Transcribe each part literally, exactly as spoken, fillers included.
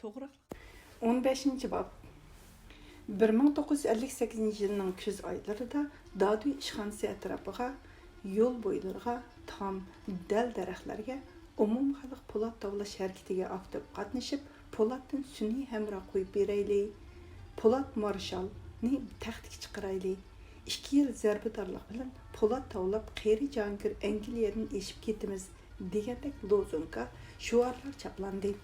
توغراقلىق. ئون بەشىنچى باب. بىر مىڭ توققۇز يۈز ئەللىك سەككىزىنچى يىلنىڭ كۈز ئايلىرىدا دادۈي ئىشخانىسى ئەتراپىغا، يول بويلىرىغا تام، دەل دەرەخلەرگە ئومۇمخەلق پولات تاۋلاش ھەرىكىتىگە ئاكتىپ قاتنىشىپ، پولاتتىن سۈنئىي ھەمراھ قويۇپ بېرەيلى، پولات مارشالنى تەختكە چىقىرايلى، ئىككى يىل زەربىدارلىق بىلەن پولات تاۋلاپ قېرى جاھانگىر ئەنگلىيەدىن ئېشىپ كېتىمىز دېگەندەك لوزۇنكا، شوئارلار چاپلاندى.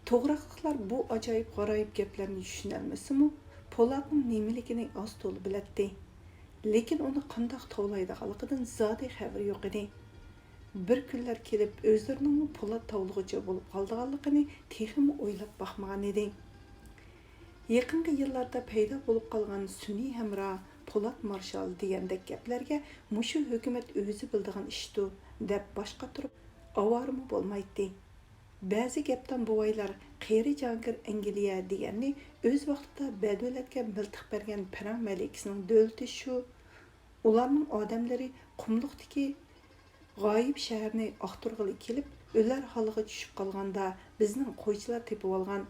توغراقلىقلار بۇ ئاجايىپ-غارايىپ گەپلەرنى چۈشىنەلمىسىمۇ، پولاتنىڭ نېمىلىكىنى ئاز-تولا بىلەتتى. لېكىن ئۇنى قانداق تاۋلايدىغانلىقىدىن زادى خەۋىرى يوق ئىدى. بىر كۈنلەر كېلىپ، ئۆزلىرىنىڭمۇ پولات تاۋلىغۇچى بولۇپ قالىدىغانلىقىنى تېخىمۇ ئويلاپ باقمىغان ئىدى. يېقىنقى يىللاردا پەيدا بولۇپ قالغان سۈنئىي ھەمراھ، پولات مارشال دېگەندەك گەپلەرگە مۇشۇ ھۆكۈمەت ئۆزى بىلىدىغان ئىشتۇ، دەپ باش قاتۇرۇپ ئاۋارىمۇ بولمايتتى. بەزى گەپدان بوۋايلار قېرى جاھانگىر ئەنگلىيە دېگەننى ئۆز ۋاقتىدا بەدۆلەتكە مىلتىق بەرگەن پىرەڭ مەلىكىسىنىڭ دۆلىتى شۇ، ئۇلارنىڭ ئادەملىرى قۇملۇقتىكى غايىب شەھەرنى ئاختۇرغىلى كېلىپ، ئۆلەر ھالىغا چۈشۈپ قالغاندا، بىزنىڭ قويچىلار تېپىۋالغان.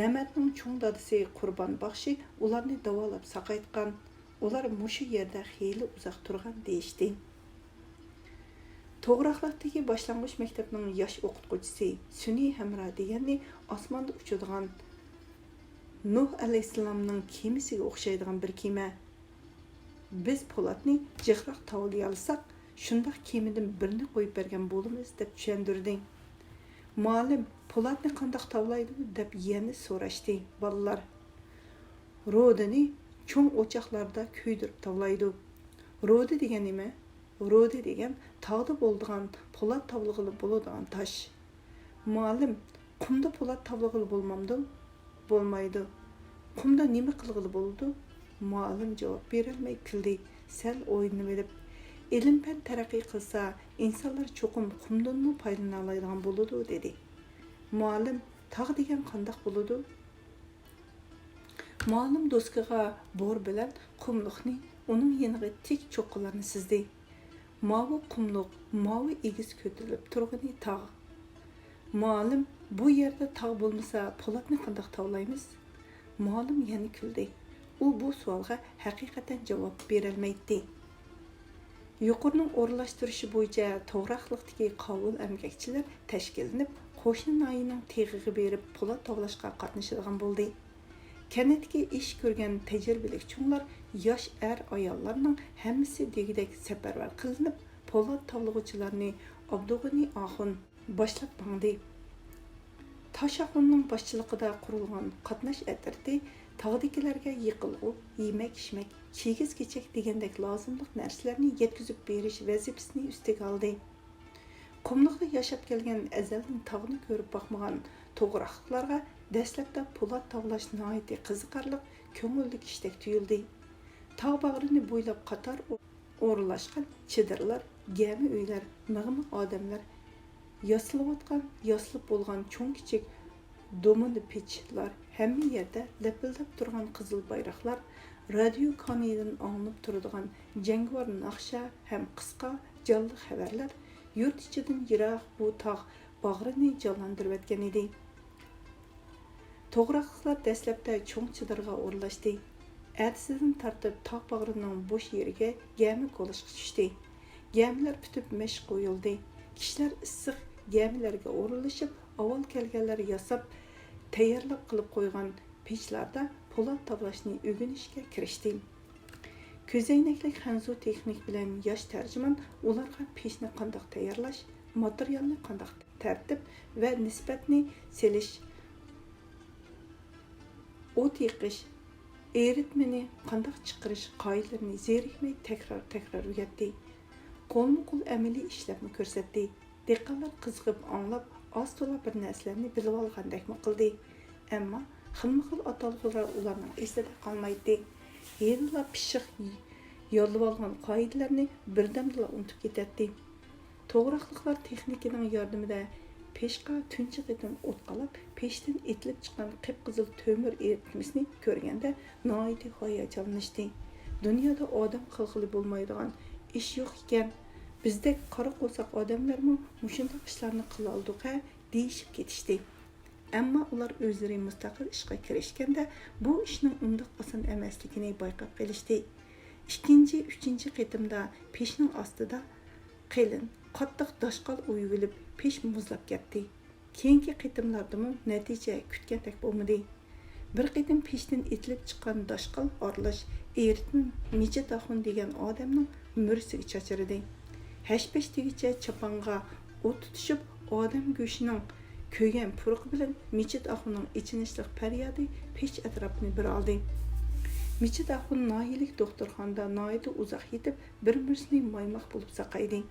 نەمەتنىڭ چوڭ دادىسى قۇربان باخشى ئۇلارنى داۋالاپ ساقايتقان. ئۇلار مۇشۇ يەردە خېلى ئۇزاق تۇرغان دېيىشتى. توغراقلىقتىكى باشلانغۇچ مەكتەپنىڭ ياش ئوقۇتقۇچىسى سۈنئىي ھەمراھ دېگەننى ئاسماندا ئۇچىدىغان نۇھ ئەلەيھىسسالامنىڭ كېمىسىگە ئوخشايدىغان بىر كېمە. بىز پولاتنى جىقراق تاۋلىيالىساق، شۇنداق كېمىدىن بىرنى قويۇپ بەرگەن بولىمىز، دەپ چۈشەندۈردى. مۇئەللىم، پولاتنى قانداق تاۋلايدۇ؟ دەپ يەنە سوراشتى بالىلار. رودىنى چوڭ ئوچاقلاردا كۆيدۈرۈپ تاۋلايدۇ. رودى دېگەن نېمە؟ رودى دېگەن تاغدا بولىدىغان، پولات تاۋلىغىلى بولىدىغان تاش. مۇئەللىم، قۇمدا پولات تاۋلىغىلى بولمامدۇ؟ بولمايدۇ. قۇمدا نېمە قىلغىلى بولىدۇ؟ مۇئەللىم جاۋاب بېرەلمەي كۈلدى، سەل ئويلىنىۋېلىپ. ئىلىم-پەن تەرەققىي قىلسا، ئىنسانلار چوقۇم قۇمدىنمۇ پايدىلىنالايدىغان بولىدۇ، دېدى. مۇئەللىم، تاغ دېگەن قانداق بولىدۇ؟ مۇئەللىم دوسكىغا بور بىلەن قۇملۇقنى، ئۇنىڭ يېنىغا تىك چوققىلارنى سىزدى. ماۋۇ قۇملۇق، ماۋۇ ئېگىز كۆتۈرۈلۈپ تۇرغىنى تاغ. مۇئەللىم، بۇ يەردە تاغ بولمىسا، پولاتنى قانداق تاۋلايمىز؟ مۇئەللىم يەنە كۈلدى. ئۇ بۇ سوئالغا ھەقىقەتەن جاۋاب بېرەلمەيتتى. يۇقىرىنىڭ ئورۇنلاشتۇرۇشى بويىچە توغراقلىقتىكى قاۋۇل ئەمگەكچىلەر تەشكىللىنىپ، قوشنا ناھىيەنىڭ تېغىغا بېرىپ پولات تاۋلاشقا قاتنىشىدىغان بولدى. كەنتتىكى ئىش كۆرگەن تەجرىبىلىك چوڭلار، ياش ئەر-ئاياللارنىڭ ھەممىسى دېگۈدەك سەپەرۋەر قىلىنىپ، پولات تاۋلىغۇچىلارنى ئابدۇغېنى ئاخۇن باشلاپ ماڭدى. تاش ئاخۇننىڭ باشچىلىقىدا قۇرۇلغان قاتناش ئەترىتى تاغدىكىلەرگە يېقىلغۇ، يېمەك-ئىچمەك، كىگىز-كېچەك دېگەندەك لازىملىق نەرسىلەرنى يەتكۈزۈپ بېرىش ۋەزىپىسىنى ئۈستىگە ئالدى. قۇملۇقتا ياشاپ كەلگەن، ئەزەلدىن تاغنى كۆرۈپ باقمىغان توغراقلىقلارغا دەسلەپتە پولات تاۋلاش ناھايىتى قىزىقارلىق، كۆڭۈللۈك ئىشتەك تۇيۇلدى. تاغ باغرىنى بويلاپ قاتار ئورۇنلاشقان چېدىرلار، گەمە ئۆيلەر، مىغ-مىغ ئادەملەر، ياسىلىۋاتقان، ياسىلىپ بولغان چوڭ-كىچىك دومىنا پېچلار، ھەممە يەردە لەپىلدەپ تۇرغان قىزىل بايراقلار، رادىيو كانىيىدىن ئاڭلىنىپ تۇرىدىغان جەڭگىۋار ناخشا ھەم قىسقا، جانلىق خەۋەرلەر يۇرت ئىچىدىن يىراق بۇ تاغ باغرىنى جانلاندۇرۇۋەتكەن ئىدى. توغراقلىقلار دەسلەپتە چوڭ چېدىرغا ئورۇنلاشتى. ئەتىسىدىن تارتىپ تاغ باغرىنىڭ بوش يېرىگە گەمە كولاشقا چۈشتى. گەمىلەر پۈتۈپ مەشىق قويۇلدى. كىشىلەر ئىسسىق گەمىلەرگە ئورۇنلىشىپ، ئاۋۋال كەلگەنلەر ياساپ تەييارلاپ قىلىپ قويغان پېچلاردا پولات تاۋلاشنى ئۆگىنىشكە كىرىشتى. كۆزەينەكلىك خەنزۇ تېخنىك بىلەن ياش تەرجىمان ئۇلارغا پېچنى قانداق تەييارلاش، ماتېرىيالنى قانداق تەرتىپ ۋە نىسبەتنى سېلىش، ئوت يېقىش، ئېرىتمىنى قانداق چىقىرىش قائىدىلىرىنى زېرىكمەي تەكرار-تەكرار ئۆگەتتى. قولمۇ-قول ئەمەلىي ئىشلەپمۇ كۆرسەتتى. دېھقانلار قىزىقىپ ئاڭلاپ، ئاز-تولا بىر نەرسىلەرنى بىلىۋالغاندەكمۇ قىلدى. ئەمما خىلمۇخىل ئاتالغۇلار ئۇلارنىڭ ئېسىدە قالمايتتى. ھېلىلا پىششىق يادلىۋالغان قائىدىلەرنى بىردەمدىلا ئۇنتۇپ كېتەتتى. توغراقلىقلار تېخنىكىنىڭ ياردىمىدە پېشقا تۇنجى قېتىم ئوت قالاپ، پېشتىن ئېتىلىپ چىققان قىپقىزىل تۆمۈر ئېرىتمىسىنى كۆرگەندە ناھايىتى ھاياجانلىنىشتى. دۇنيادا ئادەم قىلغىلى بولمايدىغان ئىش يوق ئىكەن. بىزدەك قارا قورساق ئادەملەرمۇ مۇشۇنداق ئىشلارنى قىلالىدۇق ھە، دېيىشىپ كېتىشتى. ئەمما ئۇلار ئۆزلىرى مۇستەقىل ئىشقا كىرىشكەندە، بۇ ئىشنىڭ ئۇنداق ئاسان ئەمەسلىكىنى بايقاپ قېلىشتى. ئىككىنچى، ئۈچىنچى قېتىمدا پېشنىڭ ئاستىدا قېلىن، قاتتىق داشقال ئويۇۋېلىپ، پېش مۇزلاپ كەتتى. كېيىنكى قېتىملاردىمۇ نەتىجە كۈتكەندەك بولمىدى. بىر قېتىم پېشتىن ئېتىلىپ چىققان داشقال ئارىلاش ئېرىتمە مىجىت ئاخۇن دېگەن ئادەمنىڭ مۈرىسىگە چاچرىدى. ھەش-پەش دېگۈچە چاپانغا ئوت تۇتىشىپ، ئادەم گۆشىنىڭ كۆگەن پۇرىقى بىلەن مىجىت ئاخۇننىڭ ئېچىنىشلىق پەريادى پېش ئەتراپنى بىر ئالدى. مىجىت ئاخۇن ناھىيەلىك دوختۇرخانىدا ناھايىتى ئۇزاق يېتىپ، بىر مۈرىسىنى مايماق بولۇپ ساقايدى.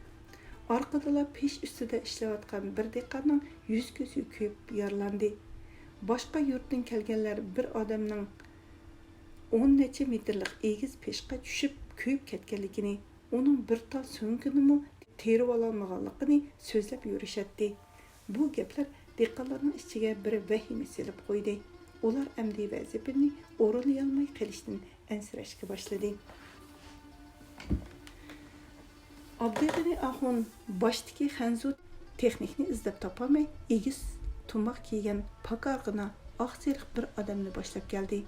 ئارقىدىلا پېش ئۈستىدە ئىشلەۋاتقان بىر دېھقاننىڭ يۈز-كۆزى كۆيۈپ يارىلاندى. باشقا يۇرتتىن كەلگەنلەر بىر ئادەمنىڭ ئون نەچچە مېتىرلىق ئېگىز پېشقا چۈشۈپ كۆيۈپ كەتكەنلىكىنى، ئۇنىڭ بىر تال سۆڭىكىنىمۇ تېرىۋالالمىغانلىقىنى سۆزلەپ يۈرۈشەتتى. بۇ گەپلەر دېھقانلارنىڭ ئىچىگە بىر ۋەھىمە سېلىپ قويدى. ئۇلار ئەمدى ۋەزىپىنى ئورۇنلىيالماي قېلىشتىن ئەنسىرەشكە باشلىدى. ئابدۇغېنى ئاخۇن باشتىكى خەنزۇ تېخنىكنى ئىزدەپ تاپالماي، ئېگىز تۇماق كىيگەن پاكارغىنا ئاق سېرىق بىر ئادەمنى باشلاپ كەلدى.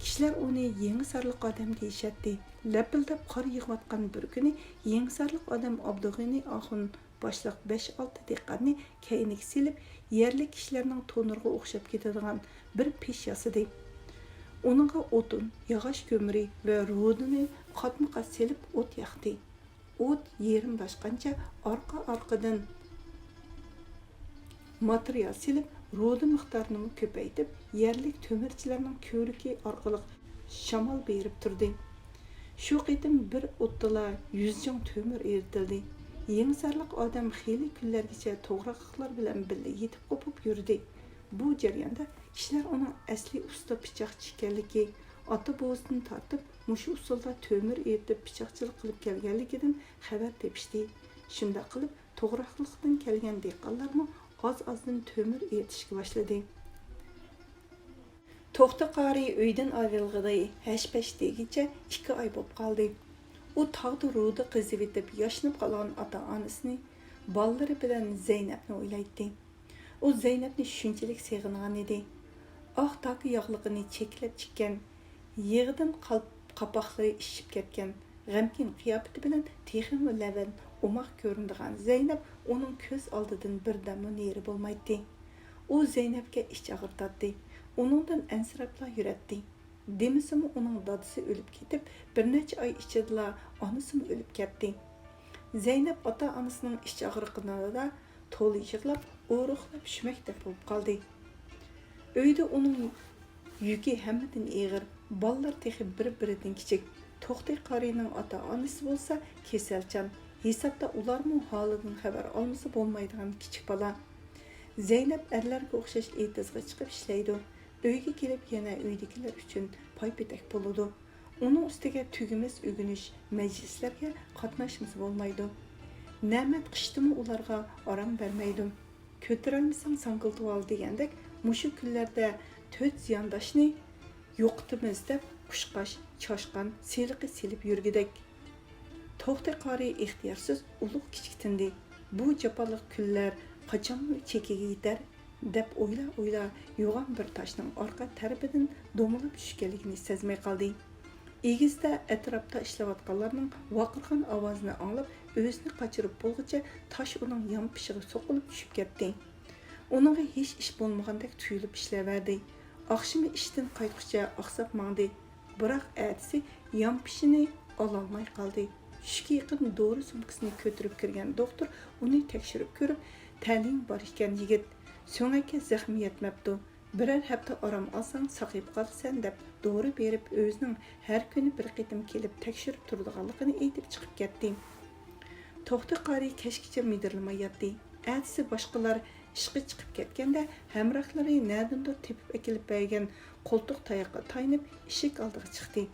كىشىلەر ئۇنى يېڭىسارلىق ئادەم دېيىشەتتى. لەپىلدەپ قار يېغىۋاتقان بىر كۈنى يېڭىسارلىق ئادەم ئابدۇغېنى ئاخۇن باشلىق بەش-ئالتە دېھقاننى كەينىگە سېلىپ، يەرلىك كىشىلەرنىڭ تونۇرىغا ئوخشاپ كېتىدىغان بىر پېش ياسىدى. ئۇنىڭغا ئوتۇن، ياغاچ كۆمۈرى ۋە رۇدىنى قاتمۇ قات سېلىپ ئوت ياقتى. ئوت يېرىم باشقانچە ئارقا-ئارقىدىن ماتېرىيال سېلىپ، رۇدا مىقدارىنىمۇ كۆپەيتىپ، يەرلىك تۆمۈرچىلەرنىڭ كۆۋرۈكى ئارقىلىق شامال بېرىپ تۇردى. شۇ قېتىم بىر ئوتتىلا يۈز جىڭ تۆمۈر ئېرىتىلدى. يېڭىسارلىق ئادەم خېلى كۈنلەرگىچە توغراقلىقلار بىلەن بىللە يېتىپ قوپۇپ يۈردى. بۇ جەرياندا كىشىلەر ئۇنىڭ ئەسلى ئۇستا پىچاقچى ئىكەنلىكى، ئاتا-بوۋىسىدىن تارتىپ مۇشۇ ئۇسۇلدا تۆمۈر ئېرىتىپ پىچاقچىلىق قىلىپ كەلگەنلىكىدىن خەۋەر تېپىشتى. شۇنداق قىلىپ، توغراقلىقتىن كەلگەن دېھقانلارمۇ ئاز-ئازدىن تۆمۈر ئېرىتىشكە باشلىدى. توختى قارى ئۆيدىن ئايرىلغىلى ھەش-پەش دېگىچە ئىككى ئاي بولۇپ قالدى. ئۇ تاغدا رۇدا قېزىۋېتىپ ياشىنىپ قالغان ئاتا-ئانىسىنى، بالىلىرى بىلەن زەينەپنى ئويلايتتى. ئۇ زەينەپنى شۇنچىلىك سېغىنغان ئىدى. ئاق داكا ياغلىقىنى چېكىلەپ چىككەن، يېغىدىن قالپ-، قاپاقلىرى ئىششىپ كەتكەن، غەمكىن قىياپىتى بىلەن تېخىمۇ لەۋەن، ئوماق كۆرۈنىدىغان زەينەپ ئۇنىڭ كۆز ئالدىدىن بىردەممۇ نېرى بولمايتتى. ئۇ زەينەپكە ئىچ ئاغرىتاتتى، ئۇنىڭدىن ئەنسىرەپلا يۈرەتتى. دېمىسىمۇ ئۇنىڭ دادىسى ئۆلۈپ كېتىپ، بىر نەچچە ئاي ئىچىدىلا ئانىسىمۇ ئۆلۈپ كەتتى. زەينەپ ئاتا-ئانىسىنىڭ ئىچ ئاغرىقىدا تولا يىغلاپ، ئورۇقلاپ، شۈمەكتەك بولۇپ قالدى. ئۆيدە ئۇنىڭ يۈكى ھەممىدىن ئېغىر، بالىلار تېخى بىر-بىرىدىن كىچىك. توختى قارىينىڭ ئاتا-ئانىسى بولسا كېسەلچان، ھېسابتا ئۇلارمۇ ھالىدىن خەۋەر ئالمىسا بولمايدىغان كىچىك بالا. زەينەپ ئەرلەرگە ئوخشاش ئېتىزغا چىقىپ ئىشلەيدۇ. ئۆيگە كېلىپ يەنە ئۆيدىكىلەر ئۈچۈن پاي-پېتەك بولىدۇ. ئۇنىڭ ئۈستىگە تۈگىمەس ئۆگىنىش مەجلىسلەرگە قاتناشمىسا بولمايدۇ. نەمەت قىشتىمۇ ئۇلارغا ئارام بەرمەيدۇ. «كۆتۈرەلمىسەڭ ساڭگىلىتىۋال» دېگەندەك، مۇشۇ كۈنلەردە تۆت زىيانداشنى يوقىتىمىز دەپ قۇشقاچ، چاشقان، سېلىقى سېلىپ يۈرگۈدەك. توختى قارى ئىختىيارسىز ئۇلۇغ كىچىك تىندى. بۇ جاپالىق كۈنلەر قاچانمۇ چېكىگە يېتەر؟ دەپ ئويلا-ئويلا يوغان بىر تاشنىڭ ئارقا تەرىپىدىن دومىلاپ چۈشكەنلىكىنى سەزمەي قالدى. ئېگىزدە ئەتراپتا ئىشلەۋاتقانلارنىڭ ۋارقىرىغان ئاۋازىنى ئاڭلاپ، ئۆزىنى قاچۇرۇپ بولغۇچە تاش ئۇنىڭ يانپېشىغا سوقۇلۇپ چۈشۈپ كەتتى. ئۇنىڭغا ھېچ ئىش بولمىغاندەك تۇيۇلۇپ ئىشلەۋەردى. ئاخشىمى ئىشتىن قايتقۇچە ئاقساپ ماڭدى. بىراق ئەتىسى يانپېشىنى ئالالماي قالدى. چۈشكە يېقىن دورا سومكىسىنى كۆتۈرۈپ كىرگەن دوختۇر ئۇنى تەكشۈرۈپ كۆرۈپ، «تەلىيىڭ بار ئىكەن، يىگىت. سۆڭەككە زەخمى يەتمەپتۇ. بىرەر ھەپتە ئارام ئالساڭ، ساقىيىپ قالىسەن» دەپ دورا بېرىپ، ئۆزىنىڭ ھەر كۈنى بىر قېتىم كېلىپ تەكشۈرۈپ تۇرىدىغانلىقىنى ئېيتىپ چىقىپ كەتتى. توختى قارى كەچكىچە مىدىرلىماي ياتتى. ئەتىسى باشقىلار ئىشقا چىقىپ كەتكەندە، ھەمراھلىرى نەدىندۇر تېپىپ ئەكېلىپ بەرگەن قولتۇق تاياققا تايىنىپ، ئىشىك ئالدىغا چىقتى.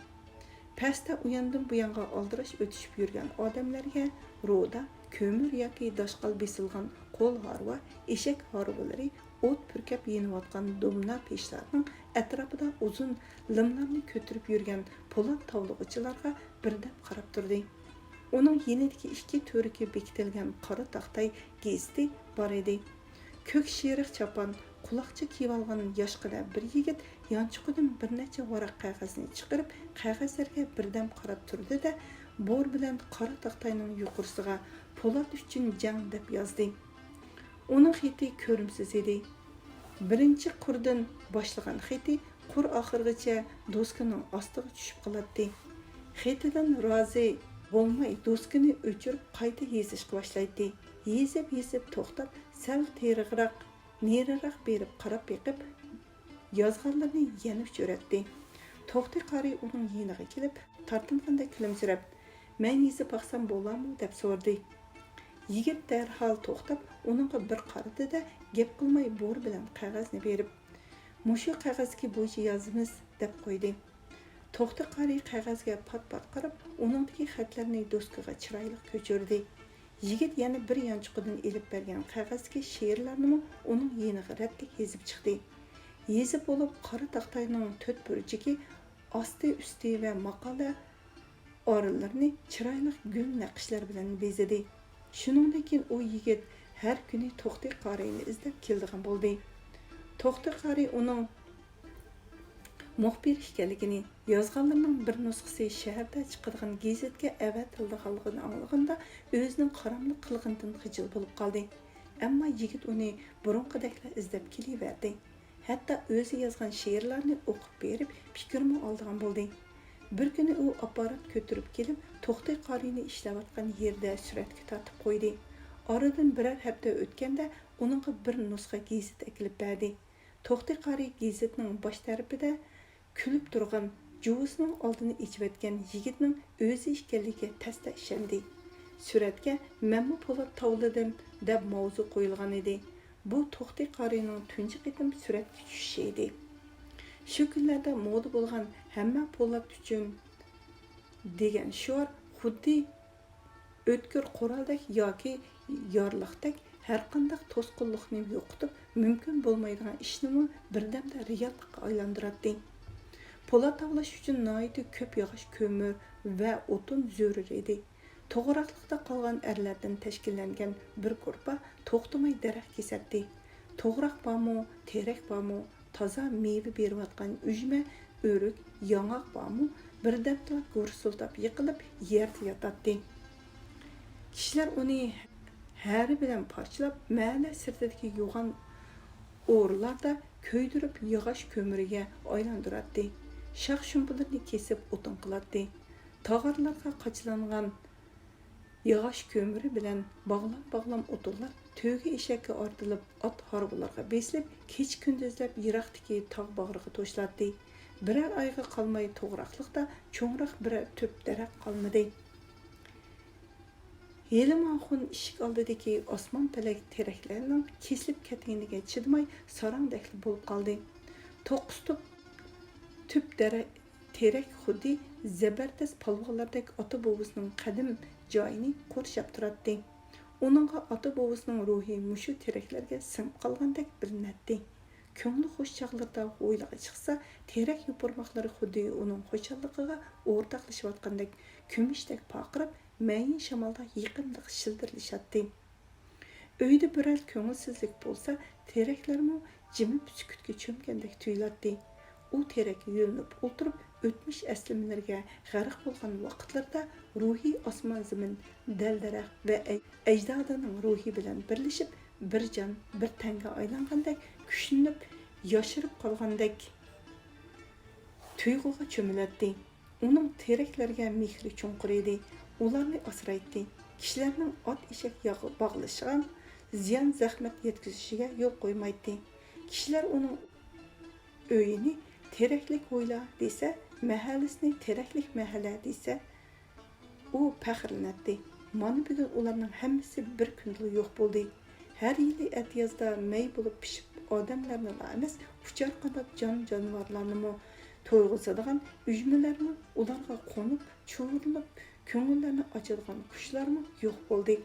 پەستە ئۇياندىن بۇيانغا ئالدىراش ئۆتۈشۈپ يۈرگەن ئادەملەرگە رۇدا، كۆمۈر ياكى داشقال بېسىلغان قول ھارۋا، ئېشەك ھارۋىلىرى، ئوت پۈركەپ يېنىۋاتقان دومنا پېشلارنىڭ ئەتراپىدا ئۇزۇن لىملارنى كۆتۈرۈپ يۈرگەن پولات تاۋلىغۇچىلارغا بىردەم قاراپ تۇردى. ئۇنىڭ يېنىدىكى ئىككى تۈۋرۈكى بېكىتىلگەن قارا تاختاي گېزىتى بار ئىدى. كۆك شېرىق چاپان، قۇلاقچا كىيىۋالغان ياشقىنا بىر يىگىت يانچۇقىدىن بىر نەچچە ۋاراق قەغەزنى چىقىرىپ، قەغەزلەرگە بىردەم قاراپ تۇردى-دە، بور بىلەن قارا تاختاينىڭ يۇقىرىسىغا «پولات ئۈچۈن جەڭ» دەپ يازدى. ئۇنىڭ خېتى كۆرۈمسىز ئىدى. بىرىنچى قۇردىن باشلىغان خېتى قۇر ئاخىرغىچە دوسكىنىڭ ئاستىغا چۈشۈپ قالاتتى. خېتىدىن رازى بولماي، دوسكىنى ئۆچۈرۈپ، قايتا يېزىشقا باشلايتتى. يېزىپ-يېزىپ توختاپ، سەل تېرىقراق، نېرىراق بېرىپ قاراپ بېقىپ، يازغانلىرىنى يەنە ئۆچۈرەتتى. توختى قارى ئۇنىڭ يېنىغا كېلىپ، تارتىنغاندەك كۈلۈمسىرەپ، «مەن يېزىپ باقسام بولامۇ؟» دەپ سورىدى. يىگىت دەرھال توختاپ، ئۇنىڭغا بىر قارىدى-دە، گەپ قىلماي بور بىلەن قەغەزنى بېرىپ، «مۇشۇ قەغەزدىكى بويىچە يازىمىز» دەپ قويدى. توختى قارى قەغەزگە پات-پات قاراپ، ئۇنىڭدىكى خەتلەرنى دوسكىغا چىرايلىق كۆچۈردى. يىگىت يەنە بىر يانچۇقىدىن ئېلىپ بەرگەن قەغەزدىكى شېئىرلارنىمۇ ئۇنىڭ يېنىغا رەتلىك يېزىپ چىقتى. يېزىپ بولۇپ، قارا تاختاينىڭ تۆت بۇرجىكى ئاستى-ئۈستى ۋە ماقالە ئارىلىرىنى چىرايلىق گۈل نەقىشلەر بىلەن بېزىدى. شۇنىڭدىن كېيىن ئۇ يىگىت ھەر كۈنى توختى قارىينى ئىزدەپ كېلىدىغان بولدى. توختى قارىي ئۇنىڭ مۇخبىر ئىكەنلىكىنى، يازغانلىرىنىڭ بىر نۇسخىسى شەھەردە چىقىدىغان گېزىتكە ئەۋەتىلىدىغانلىقىنى ئاڭلىغاندا، ئۆزىنىڭ قاراملىق قىلغىنىدىن خىجىل بولۇپ قالدى. ئەمما يىگىت ئۇنى بۇرۇنقىدەكلا ئىزدەپ كېلىۋەردى. ھەتتا ئۆزى يازغان شېئىرلارنى ئوقۇپ بېرىپ، پىكىرمۇ ئالىدىغان بولدى. بىر كۈنى ئۇ ئاپپارات كۆتۈرۈپ كېلىپ، توختى قارىينى ئىشلەۋاتقان يېرىدە سۈرەتكە تارتىپ قويدى. ئارىدىن بىرەر ھەپتە ئۆتكەندە، ئۇنىڭغا بىر نۇسخا گېزىت ئەكېلىپ بەردى. توختى قارىي گېزىتنىڭ باش تەرىپىدە كۈلۈپ تۇرغان جۇۋىسىنىڭ ئالدىنى ئېچىۋەتكەن يىگىتنىڭ ئۆزى ئىكەنلىكىگە تەستە ئىشەندى. سۈرەتكە «مەنمۇ پولات تاۋلىدىم» دەپ ماۋزۇ قويۇلغان ئىدى. بۇ توختى قارىينىڭ تۇنجى قېتىم سۈرەتكە چۈشۈشى ئىدى. شۇ كۈنلەردە مودا بولغان «ھەممە پولات ئۈچۈن» دېگەن شوئار خۇددى ئۆتكۈر قورالدەك ياكى يارلىقتەك ھەرقانداق توسقۇنلۇقنى يوقىتىپ، مۇمكىن بولمايدىغان ئىشنىمۇ بىردەمدە رېئاللىققا ئايلاندۇراتتى. پولات تاۋلاش ئۈچۈن ناھايىتى كۆپ ياغاچ كۆمۈر ۋە ئوتۇن زۆرۈر ئىدى. توغراقلىقتا قالغان ئەرلەردىن تەشكىللەنگەن بىر گۇرۇپپا توختىماي دەرەخ كېسەتتى. توغراق بارمۇ، تېرەك بارمۇ، تازا مېۋە بېرىۋاتقان ئۈجمە، ئۆرۈك، ياڭاق بارمۇ، بىردەمدىلا گۇرسۇلداپ يىقىلىپ يەردە ياتاتتى. كىشىلەر ئۇنى ھەرە بىلەن پارچىلاپ، مەھەللە سىرتىدىكى يوغان ئورۇنلاردا كۆيدۈرۈپ، ياغاچ كۆمۈرىگە ئايلاندۇراتتى. شاخ-شۇمبىلىرىنى كېسىپ ئوتۇن قىلاتتى. تاغارلارغا قاچىلانغان ياغاچ كۆمۈرى بىلەن باغلام-باغلام ئوتۇنلار تۆگە ئېشەككە ئارتىلىپ، ئات ھارۋىلارغا بېسىلىپ، كېچە-كۈندۈزلەپ يىراقتىكى تاغ باغرىغا توشۇلاتتى. بىرەر ئايغا قالماي توغراقلىقتا چوڭراق بىرەر تۈپ دەرەخ قالمىدى. ھېلىمۇ ئاخۇن ئىشىك ئالدىدىكى ئاسمان پەلەك تېرەكلەرنىڭ كېسىلىپ كەتكىنىگە چىدىماي، ساراڭدەكلا بولۇپ قالدى. توققۇز تۈپ، تۈپ دەرەخ تېرەك خۇددى زەبەردەس پالۋانلاردەك ئاتا-بوۋىسىنىڭ قەدىمىي جايىنى قورشاپ تۇراتتى. ئۇنىڭغا ئاتا-بوۋىسىنىڭ روھى مۇشۇ تېرەكلەرگە سىڭىپ قالغاندەك بىلىنەتتى. كۆڭلى خۇش چاغلىرىدا ھويلىغا چىقسا، تېرەك يوپۇرماقلىرى خۇددى ئۇنىڭ خۇشاللىقىغا ئورتاقلىشىۋاتقاندەك كۈمۈشتەك پارقىراپ، مەيىن شامالدا يېقىملىق شىلدىرلىشاتتى. ئۆيدە بىرەر كۆڭۈلسىزلىك بولسا، تېرەكلەرمۇ جىمىپ سۈكۈتكە چۆمگەندەك تۇيۇلاتتى. ئۇ تېرەككە يۆلىنىپ ئولتۇرۇپ، ئۆتمۈش ئەسلىمىلىرىگە غەرق بولغان ۋاقىتلىرىدا روھى ئاسمان-زېمىن، دەل-دەرەخ ۋە ئەي-، ئەجدادىنىڭ روھى بىلەن بىرلىشىپ، بىر جان، بىر تەنگە ئايلانغاندەك كۈچلىنىپ، ياشىرىپ قالغاندەك تۇيغۇغا چۆمۈلەتتى. ئۇنىڭ تېرەكلەرگە مېھرى چوڭقۇر ئىدى، ئۇلارنى ئاسرايتتى. كىشىلەرنىڭ ئات-ئېشەك ياغ-، باغلىشىغان زىيان-زەخمەت يەتكۈزۈشىگە يول قويمايتتى. كىشىلەر ئۇنىڭ ئۆيىنى تېرەكلىك ھويلا دېسە، مەھەللىسىنى تېرەكلىك مەھەللە دېسە، ئۇ پەخىرلىنەتتى. مانا بۈگۈن ئۇلارنىڭ ھەممىسى بىر كۈندىلا يوق بولدى. ھەر يىلى ئەتىيازدا مەي بولۇپ پىشىپ، ئادەملەرنىلا ئەمەس، ئۇچار قانات جان-جانىۋارلارنىمۇ تويغۇزىدىغان ئۈجمىلەرمۇ، ئۇلارغا قونۇپ، چۇۋۇرۇلۇپ، كۆڭۈللەرنى ئاچىدىغان قۇشلارمۇ يوق بولدى.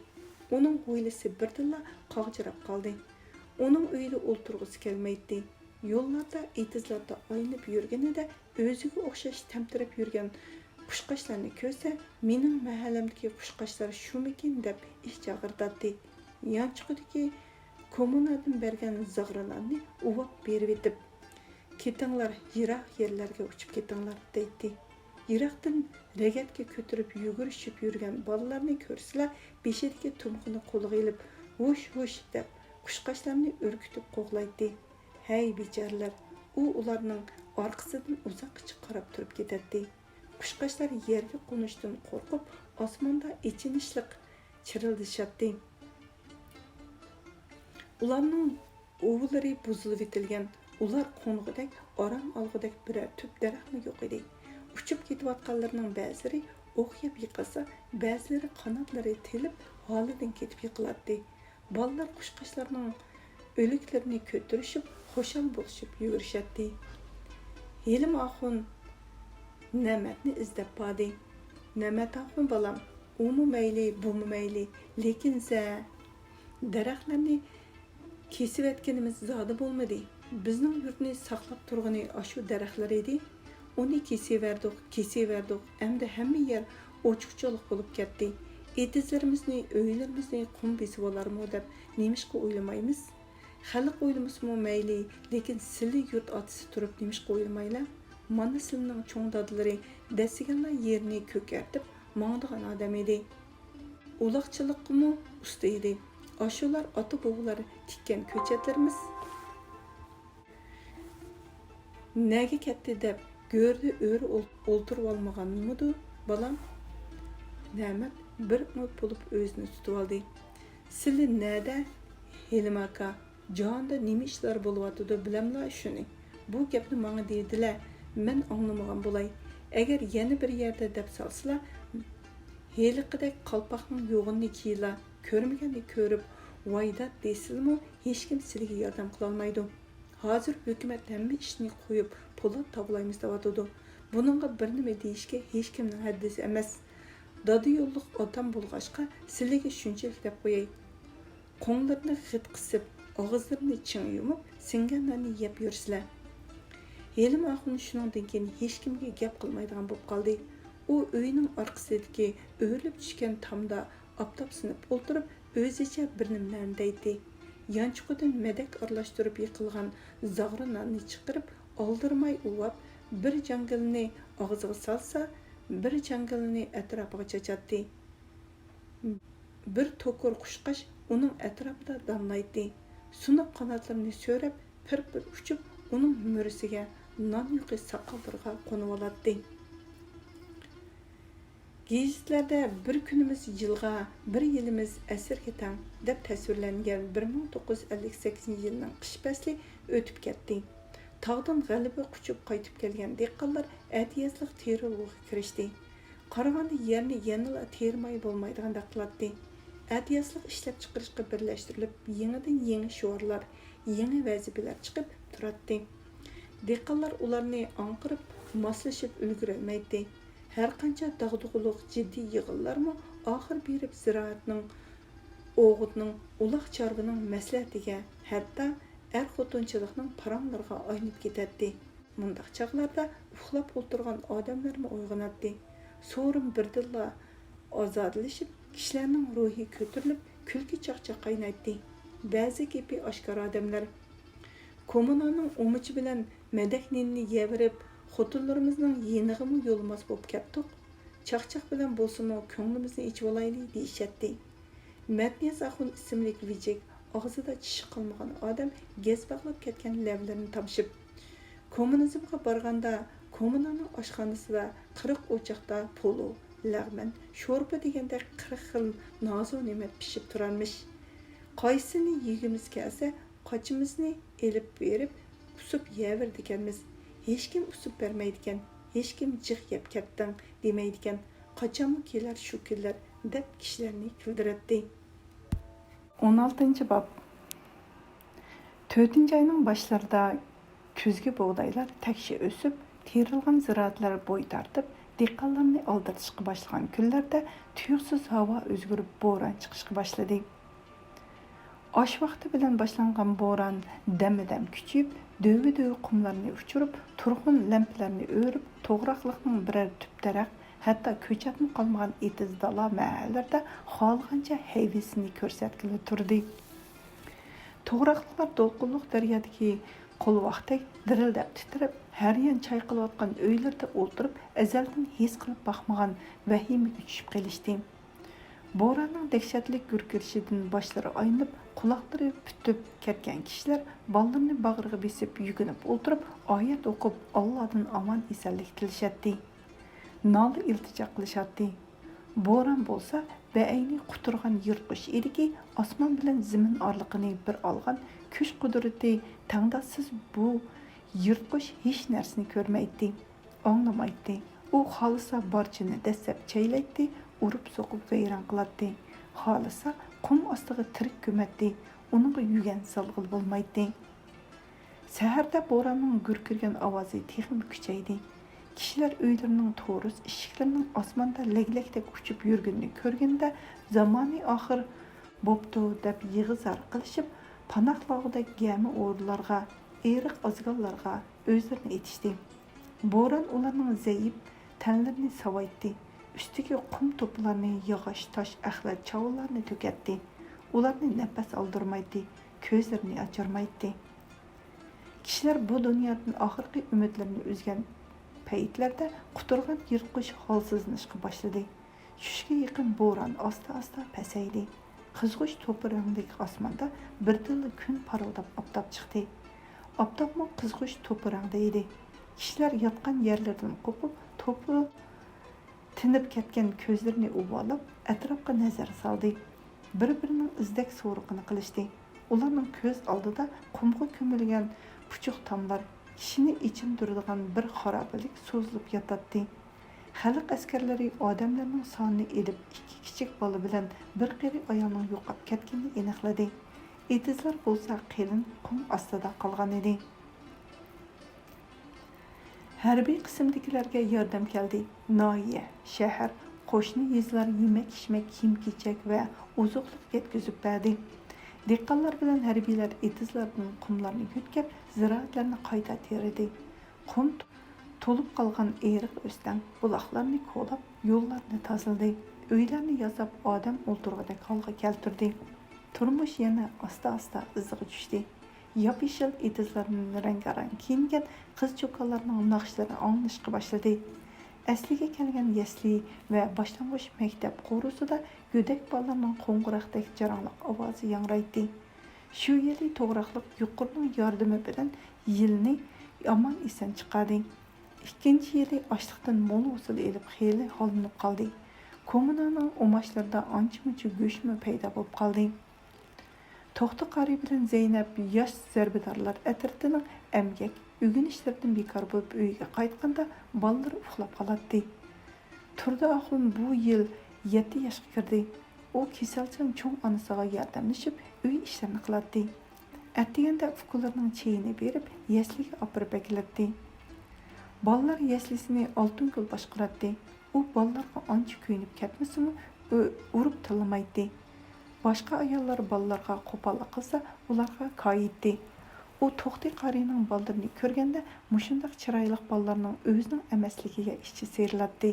ئۇنىڭ ھويلىسى بىردىنلا قاغجىراپ قالدى. ئۇنىڭ ئۆيىدە ئولتۇرغۇسى كەلمەيتتى. يوللاردا، ئېتىزلاردا ئايلىنىپ يۈرگىنىدە ئۆزىگە ئوخشاش تەمتىرەپ يۈرگەن قۇشقاچلارنى كۆرسە، «مېنىڭ مەھەللەمدىكى قۇشقاچلار شۇمىكىن؟» دەپ ئىچ ئاغرىتاتتى. يانچۇقىدىكى كوممۇنادىن بەرگەن زاغرا ناننى ئۇۋاپ بېرىۋېتىپ، «كېتىڭلار، يىراق يەرلەرگە ئۇچۇپ كېتىڭلار» دەيتتى. يىراقتىن رەگەتكە كۆتۈرۈپ يۈگۈرۈشۈپ يۈرگەن بالىلارنى كۆرسىلا، بېشىدىكى تۇمىقىنى قولىغا ئېلىپ، «ھۇش، ھۇش» دەپ، قۇشقاچلارنى ئۈركۈتۈپ قوغلايتتى. ھەي، بىچارىلەر! ئۇ ئۇلارنىڭ ئارقىسىدىن ئۇزاققىچە قاراپ تۇرۇپ كېتەتتى. قۇشقاچلار يەرگە قونۇشتىن قورقۇپ، ئاسماندا ئېچىنىشلىق چىرىلدىشاتتى. ئۇلارنىڭ ئۇۋىلىرى بۇزۇلۇۋېتىلگەن، ئۇلار قونغۇدەك، ئارام ئالغۇدەك بىرەر تۈپ دەرەخمۇ يوق ئىدى. ئۇچۇپ كېتىۋاتقانلىرىنىڭ بەزىلىرى ئوق يەپ يىقىلسا، بەزىلىرى قاناتلىرى تېلىپ، ھالىدىن كېتىپ يىقىلاتتى. بالىلار قۇشقاچلارنىڭ ئۆلۈكلىرىنى كۆتۈرۈشۈپ، خۇشال بولۇشۇپ يۈگۈرۈشەتتى. ھېلىم ئاخۇن نەمەتنى ئىزدەپ باردى. «نەمەت ئاخۇن بالام، ئۇمۇ مەيلى، بۇمۇ مەيلى، لېكىن سە دەرەخلەرنى كېسىۋەتكىنىمىز زادى بولمىدى. بىزنىڭ يۇرتنى ساقلاپ تۇرغىنى ئاشۇ دەرەخلەر ئىدى. ئۇنى كېسىۋەردۇق، كېسىۋەردۇق، ئەمدى ھەممە يەر ئوچۇق-چۆللۈك بولۇپ كەتتى. ئېتىزلىرىمىزنى، ئۆيلىرىمىزنى قۇم بېسىۋالارمۇ دەپ نېمىشقا ئويلىمايمىز؟ خەلق ئويلىمىسىمۇ مەيلى، لېكىن سىلى يۇرت ئاتىسى تۇرۇپ نېمىشقا ئويلىمايلا؟ مانا سىلىنىڭ چوڭ دادىلىرى دەسسىگەنلا يېرىنى كۆكەرتىپ ماڭىدىغان ئادەم ئىدى. ئۇلاقچىلىققىمۇ ئۇستا ئىدى. ئاشۇلار ئاتا-بوۋىلار تىككەن كۆچەتلىرىمىز.» «نەگە كەتتى دەپ گۆردە ئۆرە ئول-، ئولتۇرۇۋالمىغانمىدۇ، بالام؟» نەمەت بىر ئۈمىد بولۇپ ئۆزىنى تۇتۇۋالدى. «سىلى نەدە، ھېلىم ئاكا؟ جاھاندا نېمە ئىشلار بولۇۋاتىدۇ، بىلەملا شۇنى. بۇ گەپنى ماڭا دېدىلە، مەن ئاڭلىمىغان بولاي. ئەگەر يەنە بىر يەردە دەپ سالسىلا، ھېلىقىدەك قالپاقنىڭ يوغىنىنى كىيىلا، كۆرمىگەننى كۆرۈپ، ۋايدات دېسىلىمۇ، ھېچكىم سىلىگە ياردەم قىلالمايدۇ. ھازىر ھۆكۈمەت ھەممە ئىشنى قويۇپ، پولات تاۋلايمىز دەۋاتىدۇ. بۇنىڭغا بىر نېمە دېيىشكە ھېچكىمنىڭ ھەددىسى ئەمەس. دادا يوللۇق ئاتام بولغاچقا، سىلىگە شۇنچىلىك دەپ قوياي. قوڭلىرىنى غىت قىسىپ، ئاغزىلىرىنى چىڭ يۇمۇپ، سىڭگەن ناننى يەپ يۈرسىلە.» ھېلىم ئاخۇن شۇنىڭدىن كېيىن ھېچكىمگە گەپ قىلمايدىغان بولۇپ قالدى. ئۇ ئۆيىنىڭ ئارقىسىدىكى ئۆرۈلۈپ چۈشكەن تامدا ئاپتاپ سىنىپ ئولتۇرۇپ، ئۆزىچە بىر نېمىلەرنى دەيتتى. يانچۇقىدىن مەدەك ئارىلاشتۇرۇپ يېقىلغان زاغرا ناننى چىقىرىپ، ئالدىرىماي ئۇۋاپ، بىر جاڭگىلىنى ئاغزىغا سالسا، بىر جاڭگىلىنى ئەتراپىغا چاچاتتى. بىر توكۇر قۇشقاچ ئۇنىڭ ئەتراپىدا دانلايتتى. سۇنۇق قاناتلىرىنى سۆرەپ، پىر-پىر ئۇچۇپ، ئۇنىڭ مۈرىسىگە نان يۇقى ساقاللىرىغا قونۇۋالاتتى. گېزىتلەردە «بىر كۈنىمىز يىلغا، بىر يىلىمىز ئەسىرگە تەڭ» دەپ تەسۋىرلەنگەن بىر مىڭ توققۇز يۈز ئەللىك سەككىزىنچى يىلنىڭ قىش پەسلى ئۆتۈپ كەتتى. تاغدىن غەلىبە قۇچۇپ قايتىپ كەلگەن دېھقانلار ئەتىيازلىق تېرىلغۇغا كىرىشتى. قارىغاندا يەرنى يەنىلا تېرىماي بولمايدىغاندەك قىلاتتى. ئەتىيازلىق ئىشلەپچىقىرىشقا بىرلەشتۈرۈلۈپ، يېڭىدىن يېڭى شوئارلار، يېڭى ۋەزىپىلەر چىقىپ تۇراتتى. دېھقانلار ئۇلارنى ئاڭقىرىپ، ماسلىشىپ ئۈلگۈرەلمەيتتى. ھەرقانچە داغدۇغىلىق، جىددىي يىغىنلارمۇ ئاخىر بېرىپ زىرائەتنىڭ، ئوغۇتنىڭ، ئۇلاغ چارۋىنىڭ مەسلىھەتىگە، ھەتتا ئەر-خوتۇنچىلىقنىڭ پاراڭلىرىغا ئايلىنىپ كېتەتتى. مۇنداق چاغلاردا ئۇخلاپ ئولتۇرغان ئادەملەرمۇ ئويغىناتتى. سورۇن بىردىنلا ئازادىلىشىپ، كىشىلەرنىڭ روھى كۆتۈرۈلۈپ، كۈلكە-چاقچاق قاينايتتى. بەزى گېپى ئاشكارا ئادەملەر، «كوممۇنانىڭ ئۇمىچى بىلەن مەدەك نېنىنى يەۋېرىپ، خوتۇنلىرىمىزنىڭ يېنىغىمۇ يولىماس بولۇپ كەتتۇق. چاقچاق بىلەن بولسىمۇ، كۆڭلىمىزنى ئېچىۋالايلى» دېيىشەتتى. مەتنىياز ئاخۇن ئىسىملىك ۋىجىك، ئاغزىدا چىشى قالمىغان ئادەم گەز باغلاپ كەتكەن لەۋلىرىنى تامشىپ، «كوممۇنىزمغا بارغاندا، كوممۇنانىڭ ئاشخانىسىدا قىرىق ئوچاقتا پولۇ، لەغمەن، شورپا دېگەندەك قىرىق خىل نازۇ نېمەت پىشىپ تۇرارمىش. قايسىنى يېگۈمىز كەلسە، قاچىمىزنى ئېلىپ بېرىپ ئۇسۇپ يەۋېرىدىكەنمىز. ھېچكىم ئۇسۇپ بەرمەيدىكەن، ھېچكىم جىق يەپ كەتتىڭ دېمەيدىكەن. قاچانمۇ كېلەر شۇ كۈنلەر» دەپ كىشىلەرنى كۈلدۈرەتتى. ئون ئالتىنچى باب. تۆتىنچى ئاينىڭ باشلىرىدا كۈزگى بۇغدايلار تەكشى ئۆسۈپ، تېرىلغان زىرائەتلەر بوي تارتىپ، دېھقانلارنى ئالدىرىتىشقا باشلىغان كۈنلەردە تۇيۇقسىز ھاۋا ئۆزگىرىپ، بوران چىقىشقا باشلىدى. ئاش ۋاقتى بىلەن باشلانغان بوران دەممۇدەم كۈچىيىپ، دۆۋە-دۆۋە قۇملارنى ئۇچۇرۇپ، تۇرغۇن لەمپىلەرنى ئۆرۈپ، توغراقلىقنىڭ بىرەر تۈپ دەرەخ، ھەتتا كۆچەتمۇ قالمىغان ئېتىز دالا مەھەللىلەردە خالىغانچە ھەيۋىسىنى كۆرسەتكىلى تۇردى. توغراقلىقلار دولقۇنلۇق دەريادىكى قولۋاقتەك دىرىلدەپ تىترەپ، ھەر يان چايقىلىۋاتقان ئۆيلىرىدە ئولتۇرۇپ، ئەزەلدىن ھېس قىلىپ باقمىغان ۋەھىمىگە چۈشۈپ قېلىشتى. بوراننىڭ دەھشەتلىك گۈركىرىشىدىن باشلىرى ئايلىنىپ، قۇلاقلىرى پۈتۈپ كەتكەن كىشىلەر بالىلىرىنى باغرىغا بېسىپ يۈكۈنۈپ ئولتۇرۇپ، ئايەت ئوقۇپ، ئاللادىن ئامان-ئېسەنلىك تىلىشەتتى. نالە-ئىلتىجا قىلىشاتتى. بوران بولسا بەئەينى قۇترىغان يىرتقۇچ ئىدىكى، ئاسمان بىلەن زېمىن ئارىلىقىنى بىر ئالغان كۈچ-قۇدرىتى تەڭداشسىز بۇ يىرتقۇچ ھېچ نەرسىنى كۆرمەيتتى، ئاڭلىمايتتى. ئۇ خالىسا بارچىنى دەسسەپ چەيلەيتتى، ئۇرۇپ-سوقۇپ ۋەيران قىلاتتى. خالىسا قۇم ئاستىغا تىرىك كۆمەتتى، ئۇنىڭغا يۈگەن سالغىلى بولمايتتى. سەھەردە بوراننىڭ گۈركىرىگەن ئاۋازى تېخىمۇ كۈچەيدى. كىشىلەر ئۆيلىرىنىڭ تورۇس ئىشىكلىرىنىڭ ئاسماندا لەگلەكتەك ئۇچۇپ يۈرگىنىنى كۆرگەندە، زامانى ئاخىر بوپتۇ دەپ يىغا-زار قىلىشىپ، پاناھلانغۇدەك گەمە ئورۇنلارغا، ئېرىق ئازگاللارغا ئۆزلىرىنى ئېتىشتى. بوران ئۇلارنىڭ زەئىپ تەنلىرىنى ساۋايتتى، ئۈستىگە قۇم توپىلارنى، ياغاچ، تاش، ئەخلەت، چاۋىلارنى تۆكەتتى. ئۇلارنى نەپەس ئالدۇرمايتتى، كۆزلىرىنى ئاچۇرمايتتى. كىشىلەر بۇ دۇنيادىن ئاخىرقى ئۈمىدلىرىنى ئۈزگەن پەيتلەردە قۇترىغان يىرتقۇچ ھالسىزلىنىشقا باشلىدى. چۈشكە يېقىن بوران ئاستا-ئاستا پەسەيدى. قىزغۇچ توپا رەڭدىكى ئاسماندا بىردىنلا كۈن پارىلداپ ئاپتاپ چىقتى. ئاپتاپمۇ قىزغۇچ توپا رەڭدە ئىدى. كىشىلەر ياتقان يەرلىرىدىن قوپۇپ، توپا تىنىپ كەتكەن كۆزلىرىنى ئۇۋىلاپ، ئەتراپقا نەزەر سالدى. بىر-بىرىنىڭ ئىزدەك سورىقىنى قىلىشتى. ئۇلارنىڭ كۆز ئالدىدا قۇمغا كۆمۈلگەن پۇچۇق تاملار، كىشىنى ئېچىندۇرىدىغان بىر خارابىلىك سوزۇلۇپ ياتاتتى. خەلق ئەسكەرلىرى ئادەملەرنىڭ سانىنى ئېلىپ، ئىككى كىچىك بالا بىلەن بىر قېرى ئايالنىڭ يوقاپ كەتكىنىنى ئېنىقلىدى. ئېتىزلار بولسا قېلىن قۇم ئاستىدا قالغانىدى. ھەربىي قىسىمدىكىلەرگە ياردەم كەلدى. ناھىيە، شەھەر، قوشنا يېزىلار يېمەك-ئىچمەك، كىيىم-كېچەك ۋە ئوزۇقلۇق يەتكۈزۈپ بەردى. دېھقانلار بىلەن ھەربىيلەر ئېتىزلاردىن قۇملارنى يۆتكەپ، زىرائەتلەرنى قايتا تېرىدى. قۇم تولۇپ قالغان ئېرىق ئۆستەڭ، بۇلاقلارنى كولاپ، يوللارنى تازىلىدى. ئۆيلەرنى ياساپ، ئادەم ئولتۇرغۇدەك ھالغا كەلتۈردى. تۇرمۇش يەنە ئاستا-ئاستا ئىزىغا چۈشتى. ياپيېشىل ئېتىزلاردىن رەڭگارەڭ كىيىنگەن قىز-چوكانلارنىڭ ناخشىلىرى ئاڭلىنىشقا باشلىدى. ئەسلىگە كەلگەن يەسلى ۋە باشلانغۇچ مەكتەپ قورۇسىدا گۆدەك بالىلارنىڭ قوڭغۇراقتەك جاراڭلىق ئاۋازى ياڭرايتتى. شۇ يىلى توغراقلىق يۇقىرىنىڭ ياردىمى بىلەن يىلنى ئامان-ئېسەن چىقاردى. ئىككىنچى يىلى ئاشلىقتىن مول ھوسۇل ئېلىپ، خېلى ھاللىنىپ قالدى. كوممۇنانىڭ ئۇماچلىرىدا ئانچە-مۇنچە گۆشمۇ پەيدا بولۇپ قالدى. توختى قارى بىلەن زەينەپ ياش زەربىدارلار ئەترىتىنىڭ ئەمگەك، ئۆگىنىشلىرىدىن بىكار بولۇپ ئۆيىگە قايتقاندا، بالىلىرى ئۇخلاپ قالاتتى. تۇردى ئاخۇن بۇ يىل يەتتە ياشقا كىردى. ئۇ كېسەلچان چوڭ ئانىسىغا ياردەملىشىپ، ئۆي ئىشلىرىنى قىلاتتى. ئەتىگەندە ئۇكىلىرىنىڭ چېيىنى بېرىپ، يەسلىگە ئاپىرىپ ئەكېلەتتى. بالىلار يەسلىسىنى ئالتۇنگۈل باشقۇراتتى. ئۇ بالىلارغا ئانچە كۆيۈنۈپ كەتمىسىمۇ، ئۇ-، ئۇرۇپ تىللىمايتتى. باشقا ئاياللار بالىلارغا قوپاللىق قىلسا، ئۇلارغا كايىيتتى. ئۇ توختى قارىينىڭ بالىلىرىنى كۆرگەندە، مۇشۇنداق چىرايلىق بالىلارنىڭ ئۆزىنىڭ ئەمەسلىكىگە ئىچى سىيرىلاتتى.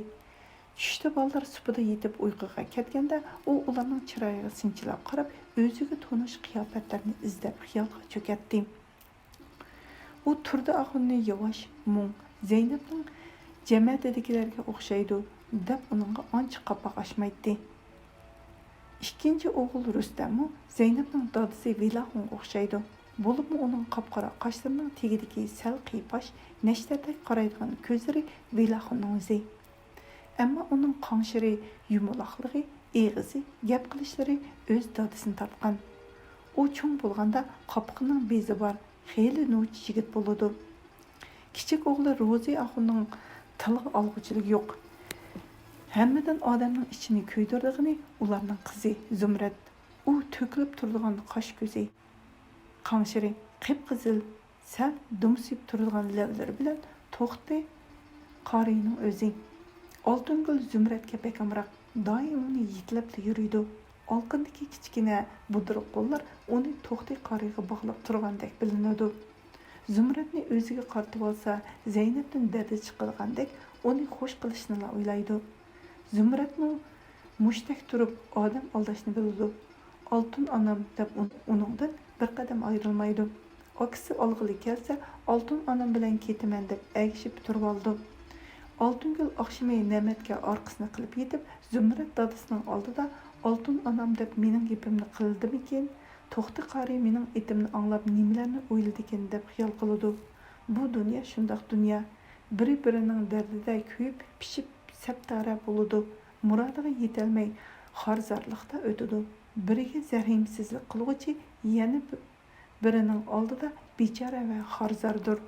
چۈشتە بالىلار سۇپىدا يېتىپ ئۇيقۇغا كەتكەندە، ئۇ ئۇلارنىڭ چىرايىغا سىنچىلاپ قاراپ، ئۆزىگە تونۇش قىياپەتلەرنى ئىزدەپ خىيالغا چۆكەتتى. ئۇ تۇردى ئاخۇننى ياۋاش، مۇڭ، زەينەپنىڭ جەمەتىدىكىلەرگە ئوخشايدۇ، دەپ ئۇنىڭغا ئانچە قاپاق ئاچمايتتى. ئىككىنچى ئوغۇل رۇستەممۇ زەينەپنىڭ دادىسى ۋېلاخۇنغا ئوخشايدۇ. بولۇپمۇ ئۇنىڭ قاپقارا قاشلىرىنىڭ تېگىدىكى سەل قىيپاش، نەشتەردەك قارايدىغان كۆزلىرى ۋېلاخۇننىڭ ئۆزى. ئەمما ئۇنىڭ قاڭشىرى، يۇمىلاقلىقى، ئېغىزى، گەپ قىلىشلىرى ئۆز دادىسىنى تارتقان. ئۇ چوڭ بولغاندا قاپىقىنىڭ بېزى بار، خېلى نوچى يىگىت بولىدۇ. كىچىك ئوغلى روزى ئاخۇننىڭ تىلغا ئالغۇچىلىقى يوق. ھەممىدىن ئادەمنىڭ ئىچىنى كۆيدۈرىدىغىنى ئۇلارنىڭ قىزى زۇمرەت. ئۇ تۆكۈلۈپ تۇرىدىغان قاش كۆزى، قاڭشىرى، قىپقىزىل، سەل دۈمسىيىپ تۇرىدىغان لەۋلىرى بىلەن توختى قارىينىڭ ئۆزى. ئالتۇنگۈل زۇمرەتكە بەك ئامراق، دائىم ئۇنى يېتىلەپلا يۈرىدۇ. ئالىقىندىكى كىچىككىنە بۇدرۇق قوللار ئۇنى توختى قارىيغا باغلاپ تۇرغاندەك بىلىنىدۇ. زۇمرەتنى ئۆزىگە قارىتىۋالسا، زەينەپتىن دەردى چىقىدىغاندەك ئۇنى خوش قىلىشنىلا ئويلايدۇ. زۇمرەتمۇ مۇشتەك تۇرۇپ ئادەم ئالداشنى بىلىدۇ. ئالتۇن ئانام دەپ ئۇن-، ئۇنىڭدىن بىر قەدەم ئايرىلمايدۇ. ئاكىسى ئالغىلى كەلسە، ئالتۇن ئانام بىلەن كېتىمەن دەپ ئەگىشىپ تۇرۇۋالىدۇ. ئالتۇنگۈل ئاخشىمى نەمەتكە ئارقىسىنى قىلىپ يېتىپ، زۇمرەت دادىسىنىڭ ئالدىدا ئالتۇن ئانام دەپ مېنىڭ گېپىمنى قىلدىمىكىن؟ توختى قارى مېنىڭ ئېتىمنى ئاڭلاپ نېمىلەرنى ئويلىدىكىن دەپ خىيال قىلىدۇ. بۇ دۇنيا شۇنداق دۇنيا. بىرى-بىرىنىڭ دەردىدە كۆيۈپ، پىشىپ، سەپتارە بولىدۇ. مۇرادىغا يېتەلمەي، خار-زارلىقتا ئۆتىدۇ. بىرىگە زەھىمسىزلىك قىلغۇچى يەنە بىرىنىڭ ئالدىدا بىچارە ۋە خار-زاردۇر.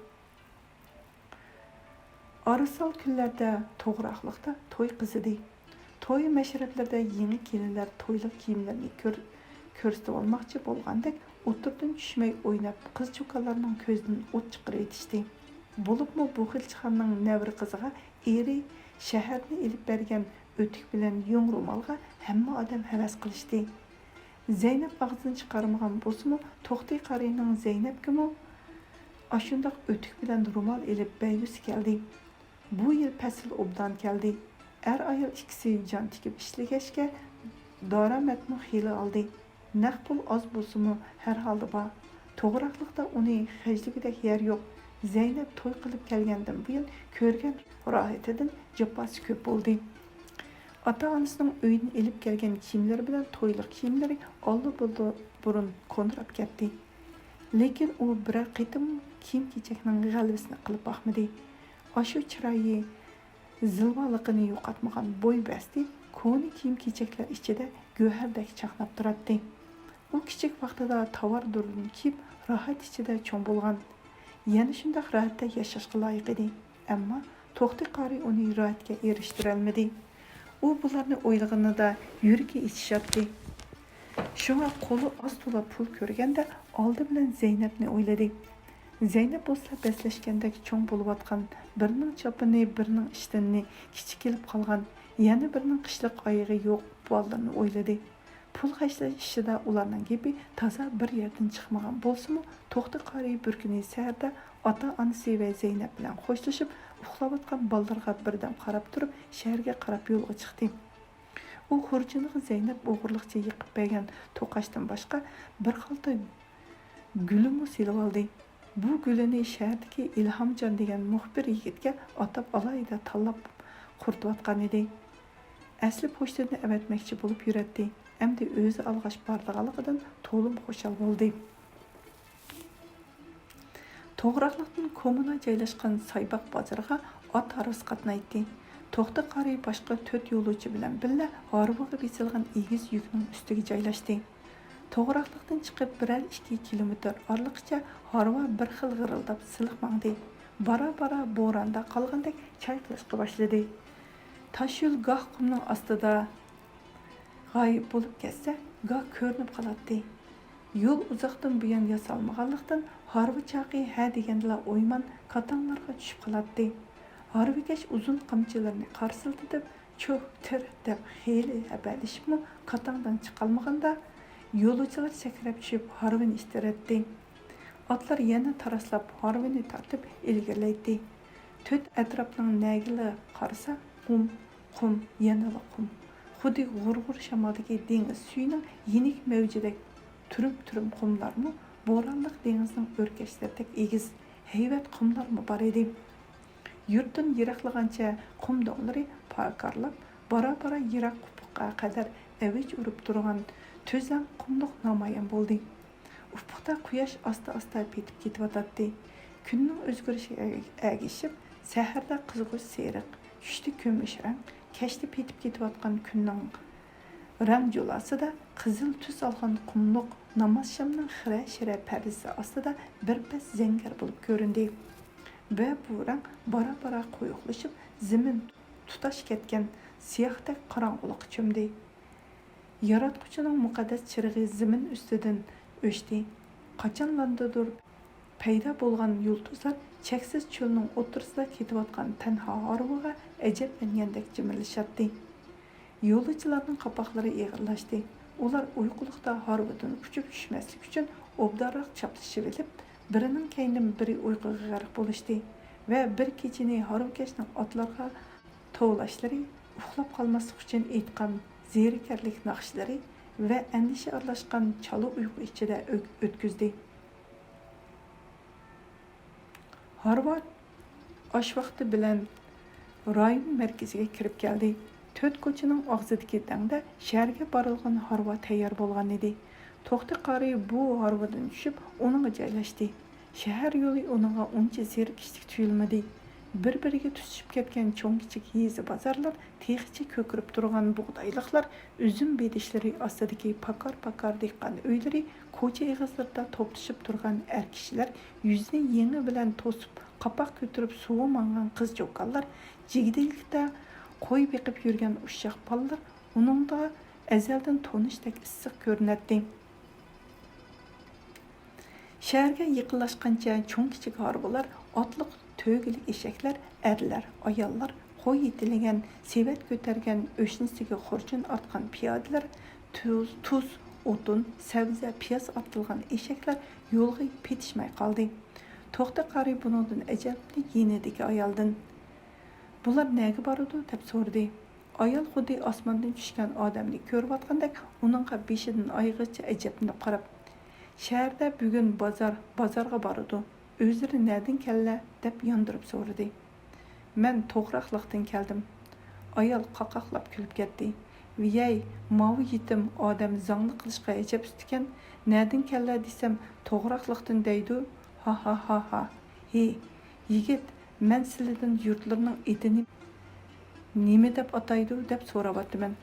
ئارىسال كۈنلەردە توغراقلىقتا توي قىزىدى. توي مەشرەپلىرىدە يېڭى كېلىنلەر تويلۇق كىيىملىرىنى كۆر-، كۆرسىتىۋالماقچى بولغاندەك ئوتتۇرىدىن چۈشمەي ئويناپ، قىز-چوكانلارنىڭ كۆزىدىن ئوت چىقىرىۋېتىشتى. بولۇپمۇ بۇ خىلچىخاننىڭ نەۋرە قىزىغا ئېرى شەھەردىن ئېلىپ بەرگەن ئۆتۈك بىلەن يۇڭ رومالغا ھەممە ئادەم ھەۋەس قىلىشتى. زەينەپ ئاغزىنى چىقارمىغان بولسىمۇ، توختى قارىينىڭ زەينەپكىمۇ ئاشۇنداق ئۆتۈك بىلەن رومال ئېلىپ بەرگۈسى كەلدى. بۇ يىل پەسىل ئوبدان كەلدى. ئەر-ئايال ئىككىسى جان تىكىپ ئىشلىگەچكە، دارامەتمۇ خېلى ئالدى. نەق پۇل ئاز بولسىمۇ، ھەر ھالدا بار. توغراقلىقتا ئۇنى خەجلىگۈدەك يەر يوق. زەينەپ توي قىلىپ كەلگەندىن بۇيان كۆرگەن راھىتىدىن جاپاسى كۆپ بولدى. ئاتا-ئانىسىنىڭ ئۆيدىن ئېلىپ كەلگەن كىيىملىرى بىلەن تويلۇق كىيىملىرى ئاللىبۇرۇن كونىراپ كەتتى. لېكىن ئۇ بىرەر قېتىم كىيىم-كېچەكنىڭ غەلۋىسىنى قىلىپ باقمىدى. ئاشۇ چىرايى، زىلۋالىقىنى يوقاتمىغان بوي-بەستى كونا كىيىم-كېچەكلەر ئىچىدە گۆھەردەك چاقناپ تۇراتتى. ئۇ كىچىك ۋاقتىدا تاۋار دۇردۇن كىيىپ، راھەت ئىچىدە چوڭ بولغان. يەنە شۇنداق راھەتتە ياشاشقا لايىق ئىدى. ئەمما توختى قارى ئۇنى راھەتكە ئېرىشتۈرەلمىدى. ئۇ بۇلارنى ئويلىغىنىدا يۈرىكى ئېچىشاتتى. شۇڭا قولى ئاز-تولا پۇل كۆرگەندە، ئالدى بىلەن زەينەپنى ئويلىدى. زەينەپ بولسا بەسلەشكەندەك چوڭ بولۇۋاتقان، بىرىنىڭ چاپىنى، بىرىنىڭ ئىشتىنىنى كىچىك كېلىپ قالغان، يەنە بىرىنىڭ قىشلىق ئايىغى يوق بالىلىرىنى ئويلىدى. پۇل خەجلەش ئىشىدا ئۇلارنىڭ گېپى تازا بىر يەردىن چىقمىغان بولسىمۇ، توختى قارى بىر كۈنى سەھەردە ئاتا-ئانىسى ۋە زەينەپ بىلەن خوشلىشىپ ئۇخلاۋاتقان بالىلىرىغا بىردەم قاراپ تۇرۇپ، شەھەرگە قاراپ يولغا چىقتى. ئۇ خۇرجۇنىغا زەينەپ ئوغرىلىقچە يېقىپ بەرگەن توقاچتىن باشقا بىر خالتا گۈلىمۇ سېلىۋالدى. بۇ گۈلىنى شەھەردىكى ئىلھامجان دېگەن مۇخبىر يىگىتكە ئاتاپ ئالاھىدە تاللاپ قۇرۇتۇۋاتقان ئىدى. ئەسلى پوچتىدىن ئەۋەتمەكچى بولۇپ يۈرەتتى. ئەمدى ئۆزى ئالغاچ بارىدىغانلىقىدىن تولىمۇ خۇشال بولدى. توغراقلىقتىن كوممۇنا جايلاشقان سايباق بازىرىغا ئات ھارۋىسى قاتنايتتى. توختى قارى باشقا تۆت يولۇچى بىلەن بىللە ھارۋىغا بېسىلغان ئېگىز يۈكنىڭ ئۈستىگە جايلاشتى. توغراقلىقتىن چىقىپ بىرەر ئىككى كىلومېتىر ئارىلىققىچە ھارۋا بىر خىل غىرىلداپ سىلىق ماڭدى. بارا-بارا بوراندا قالغاندەك چايقىلىشقا باشلىدى. تاشيول گاھ قۇمنىڭ ئاستىدا غايىب بولۇپ كەتسە، گاھ كۆرۈنۈپ قالاتتى. يول ئۇزاقتىن بۇيان ياسالمىغانلىقتىن، ھارۋا چاقى ھە دېگەندىلا ئويمان كاتاڭلارغا چۈشۈپ قالاتتى. ھارۋىكەش ئۇزۇن قامچىلىرىنى قارسىلدىتىپ، چۇھ، تىر دەپ خېلى ھەپەلىشىپمۇ كاتاڭدىن چىقالمىغاندا، يولۇچىلار سەكرەپ چۈشۈپ ھارۋىنى ئىتتىرەتتى. ئاتلار يەنە تاراسلاپ ھارۋىنى تارتىپ ئىلگىرىلەيتتى. تۆت ئەتراپنىڭ نەگىلا قارىسا، قۇم، قۇم، يەنىلا قۇم. خۇددى غۇر-غۇر شامالدىكى دېڭىز سۈيىنىڭ يېنىك مەۋجىدەك تۈرۈم-تۈرۈم قۇملارمۇ، بورانلىق دېڭىزنىڭ ئۆركەشلىرىدەك ئېگىز، ھەيۋەت قۇملارمۇ بار ئىدى. يۇرتتىن يىراقلىغانچە قۇم دۆڭلىرى پاكارلاپ، بارا-بارا يىراق ئۇپۇققا قەدەر ئەۋج ئۇرۇپ تۇرغان تۈزلەڭ قۇملۇق نامايان بولدى. ئۇپۇقتا قۇياش ئاستا-ئاستا پېتىپ كېتىۋاتاتتى. كۈننىڭ ئۆزگىرىشىگە ئەگىشىپ، سەھەردە قىزغۇچ سېرىق، چۈشتە كۈمۈش رەڭ، كەچتە پېتىپ كېتىۋاتقان كۈننىڭ رەڭ جۇلاسىدا قىزىل تۈس ئالغان قۇملۇق نامازشامنىڭ خىرە-شىرە پەردىسى ئاستىدا بىر پەس زەڭگەر بولۇپ كۆرۈندى. ۋە بۇ رەڭ بارا-بارا قويۇقلىشىپ، زېمىن تۇتاش كەتكەن سىياھتەك قاراڭغۇلۇققا چۆمدى. ياراتقۇچىنىڭ مۇقەددەس چىرىغى زېمىن ئۈستىدىن ئۆچتى. قاچانلاردۇر پەيدا بولغان يۇلتۇزلار چەكسىز چۆلنىڭ ئوتتۇرىسىدا كېتىۋاتقان تەنھا ھارۋىغا ئەجەبلەنگەندەك جىمىرلىشاتتى. يولۇچىلارنىڭ قاپاقلىرى ئېغىرلاشتى. ئۇلار ئۇيقۇلۇقتا ھارۋىدىن ئۇچۇپ چۈشمەسلىك ئۈچۈن ئوبدانراق چاپلىشىۋېلىپ، بىرىنىڭ كەينىدىن بىرى ئۇيقۇغا غەرق بولۇشتى ۋە بىر كېچىنى ھارۋىكەشنىڭ ئاتلارغا توۋلاشلىرى، ئۇخلاپ قالماسلىق ئۈچۈن ئېيتقان زېرىكەرلىك ناخشىلىرى، ۋە ئەندىشە ئارىلاشقان چالا ئۇيقۇ ئىچىدە ئۆ-، ئۆتكۈزدى. ھارۋا ئاش ۋاقتى بىلەن رايون مەركىزىگە كىرىپ كەلدى. تۆت كوچىنىڭ ئاغزىدىكى دەڭدە شەھەرگە بارىدىغان ھارۋا تەييار بولغان ئىدى. توختى قارى بۇ ھارۋىدىن چۈشۈپ، ئۇنىڭغا جايلاشتى. شەھەر يولى ئۇنىڭغا ئۇنچە زېرىكىشلىك تۇيۇلمىدى. بىر-بىرىگە تۇتىشىپ كەتكەن چوڭ-كىچىك يېزا بازارلار، تېخىچە كۆكىرىپ تۇرغان بۇغدايلىقلار، ئۈزۈم بېدىشلىرى ئاستىدىكى پاكار-پاكار دېھقان ئۆيلىرى، كوچا ئېغىزلىرىدا توپلىشىپ تۇرغان ئەر كىشىلەر، يۈزىنى يېڭى بىلەن توسۇپ، قاپاق كۆتۈرۈپ سۇغا ماڭغان قىز-چوكانلار، جىگدىلىكتە قوي بېقىپ يۈرگەن ئۇششاق بالىلار ئۇنىڭدا ئەزەلدىن تونۇشتەك ئىسسىق كۆرۈنەتتى. شەھەرگە يېقىنلاشقانچە چوڭ-كىچىك ھارۋىلار، ئاتلىق تۆگىلىك ئېشەكلەر، ئەرلەر، ئاياللار، قوي يېتىلىگەن، سېۋەت كۆتەرگەن، ئۆشنىسىگە خۇرجۇن ئارتقان پىيادىلەر، تۇز، تۇز، ئوتۇن، سەۋزە، پىياز ئارتىلغان ئېشەكلەر يولغا پېتىشماي قالدى. توختى قارى بۇنىڭدىن ئەجەبلىنىپ يېنىدىكى ئايالدىن، «بۇلار نەگە بارىدۇ؟» دەپ سورىدى. ئايال خۇددى ئاسماندىن چۈشكەن ئادەمنى كۆرۈۋاتقاندەك ئۇنىڭغا بېشىدىن ئايىغىچە ئەجەبلىنىپ قاراپ، «شەھەردە بۈگۈن بازار، بازارغا بارىدۇ. ئۆزلىرى نەدىن كەللە؟» دەپ ياندۇرۇپ سورىدى. «مەن توغراقلىقتىن كەلدىم.» ئايال قاقاقلاپ كۈلۈپ كەتتى. «ۋىيەي، ماۋۇ يېتىم ئادەم زاڭلىق قىلىشقا ئەجەب ئۇستىكەن. نەدىن كەللە دېسەم، توغراقلىقتىن دەيدۇ. ھا ھا ھا ھا. ھى، يىگىت، مەن سىلىدىن يۇرتلىرىنىڭ ئېتىنى نېمە دەپ ئاتايدۇ دەپ سوراۋاتىمەن.»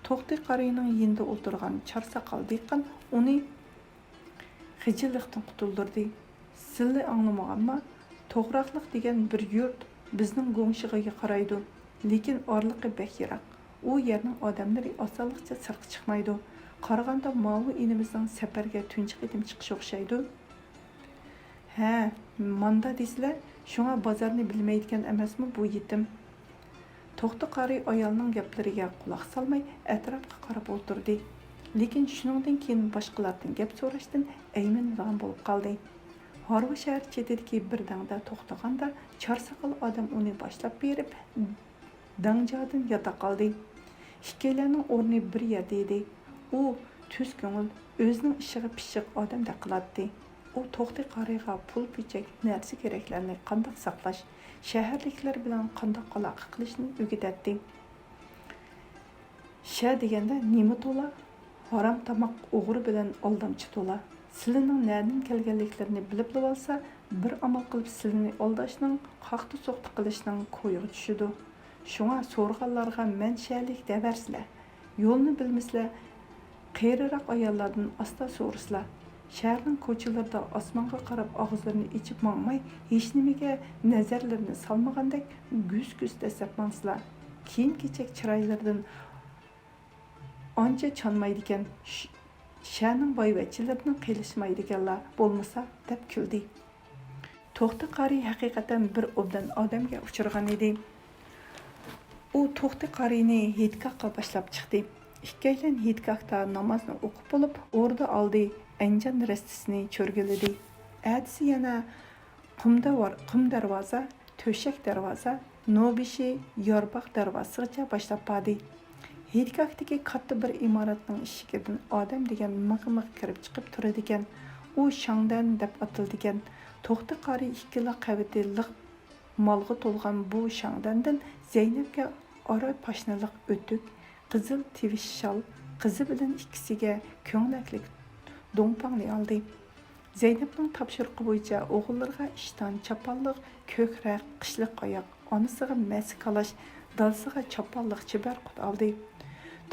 توختى قارىينىڭ يېنىدا ئولتۇرغان چارساقال دېھقان ئۇنى خىجىللىقتىن قۇتۇلدۇردى. «سىلى ئاڭلىمىغانما؟ توغراقلىق دېگەن بىر يۇرت بىزنىڭ گۇڭشىغىگە قارايدۇ، لېكىن ئارىلىقى بەك يىراق. ئۇ يەرنىڭ ئادەملىرى ئاسانلىقچە سىرتقا چىقمايدۇ. قارىغاندا ماۋۇ ئىنىمىزنىڭ سەپەرگە تۇنجى قېتىم چىقىشى ئوخشايدۇ.» «ھە، ماندا دېسىلە، شۇڭا بازارنى بىلمەيدىكەن ئەمەسمۇ بۇ يېتىم؟» توختى قارى ئايالنىڭ گەپلىرىگە قۇلاق سالماي، ئەتراپقا قاراپ ئولتۇردى. لېكىن شۇنىڭدىن كېيىن باشقىلاردىن گەپ سوراشتىن ئەيمىنىدىغان بولۇپ قالدى. ھارۋا شەھەر چېتىدىكى بىر دەڭدە توختىغاندا، چارساقال ئادەم ئۇنى باشلاپ بېرىپ، دەڭجادىن ياتاق ئالدى. ئىككىيلەننىڭ ئورنى بىر يەردە ئىدى. ئۇ تۈز كۆڭۈل، ئۆزىنىڭ ئىشىغا پىششىق ئادەمدەك قىلاتتى. ئۇ توختى قارىيغا پۇل-پۈچەك، نەرسە-كېرەكلەرنى قانداق ساقلاش، شەھەرلىكلەر بىلەن قانداق ئالاقە قىلىشنى ئۆگىتەتتى. شە دېگەندە نېمە تولا؟ ھارام تاماق، ئوغرى بىلەن ئالدامچى تولا. سىلىنىڭ نەدىن كەلگەنلىكلىرىنى بىلىپلا بولسا، بىر ئامال قىلىپ سىلىنى ئالداشنىڭ، قاقتى-سوقتى قىلىشنىڭ كويىغا چۈشىدۇ. شۇڭا سورىغانلارغا مەن شەلىك دەۋەرسىلە. يولنى بىلمىسىلە، قېرىراق ئاياللاردىن ئاستا سورىسىلا. شەھەرنىڭ كوچىلىرىدا ئاسمانغا قاراپ ئاغزىلىرىنى ئېچىپ ماڭماي، ھېچنېمىگە نەزەرلىرىنى سالمىغاندەك گۈس-گۈس دەسسەپ ماڭسىلا. كىيىم-كېچەك چىرايلىرىدىن ئانچە چانمايدىكەن، ش-، شەنىڭ بايۋەچچىلىرىدىن قېلىشمايدىكەنلا بولمىسا، دەپ كۈلدى. توختى قارى ھەقىقەتەن بىر ئوبدان ئادەمگە ئۇچرىغان ئىدى. ئۇ توختى قارىنى ھېيتگاھقا باشلاپ چىقتى. ئىككىيلەن ھېيتگاھتا نامازنى ئوقۇپ بولۇپ، ئوردا ئالدى ئەنجان رەستىسىنى چۆرگىلىدى. ئەتىسى يەنە قۇم دەۋار-، قۇم دەرۋازا، تۆشەك دەرۋازا، نوبىشى، يارباغ دەرۋازىسىغىچە باشلاپ باردى. ھېيتگاھتىكى كاتتا بىر ئىمارەتنىڭ ئىشىكىدىن ئادەم دېگەن مىغ-مىغ كىرىپ چىقىپ تۇرىدىكەن. ئۇ شاڭدەن دەپ ئاتىلىدىكەن. توختى قارى ئىككىلا قەۋىتى لىق مالغا تولغان بۇ شاڭدەندىن زەينەپكە ئارا پاشنىلىق ئۆتۈك، قىزىل تىۋىش شال، قىزى بىلەن ئىككىسىگە كۆڭلەكلىك دوڭپاڭنى ئالدى. زەينەپنىڭ تاپشۇرۇقى بويىچە ئوغۇللىرىغا ئىشتان چاپانلىق، كۆك رەڭ قىشلىق ئاياغ، ئانىسىغا مەسە كالاش، دادىسىغا چاپانلىق چىبەرقۇت ئالدى.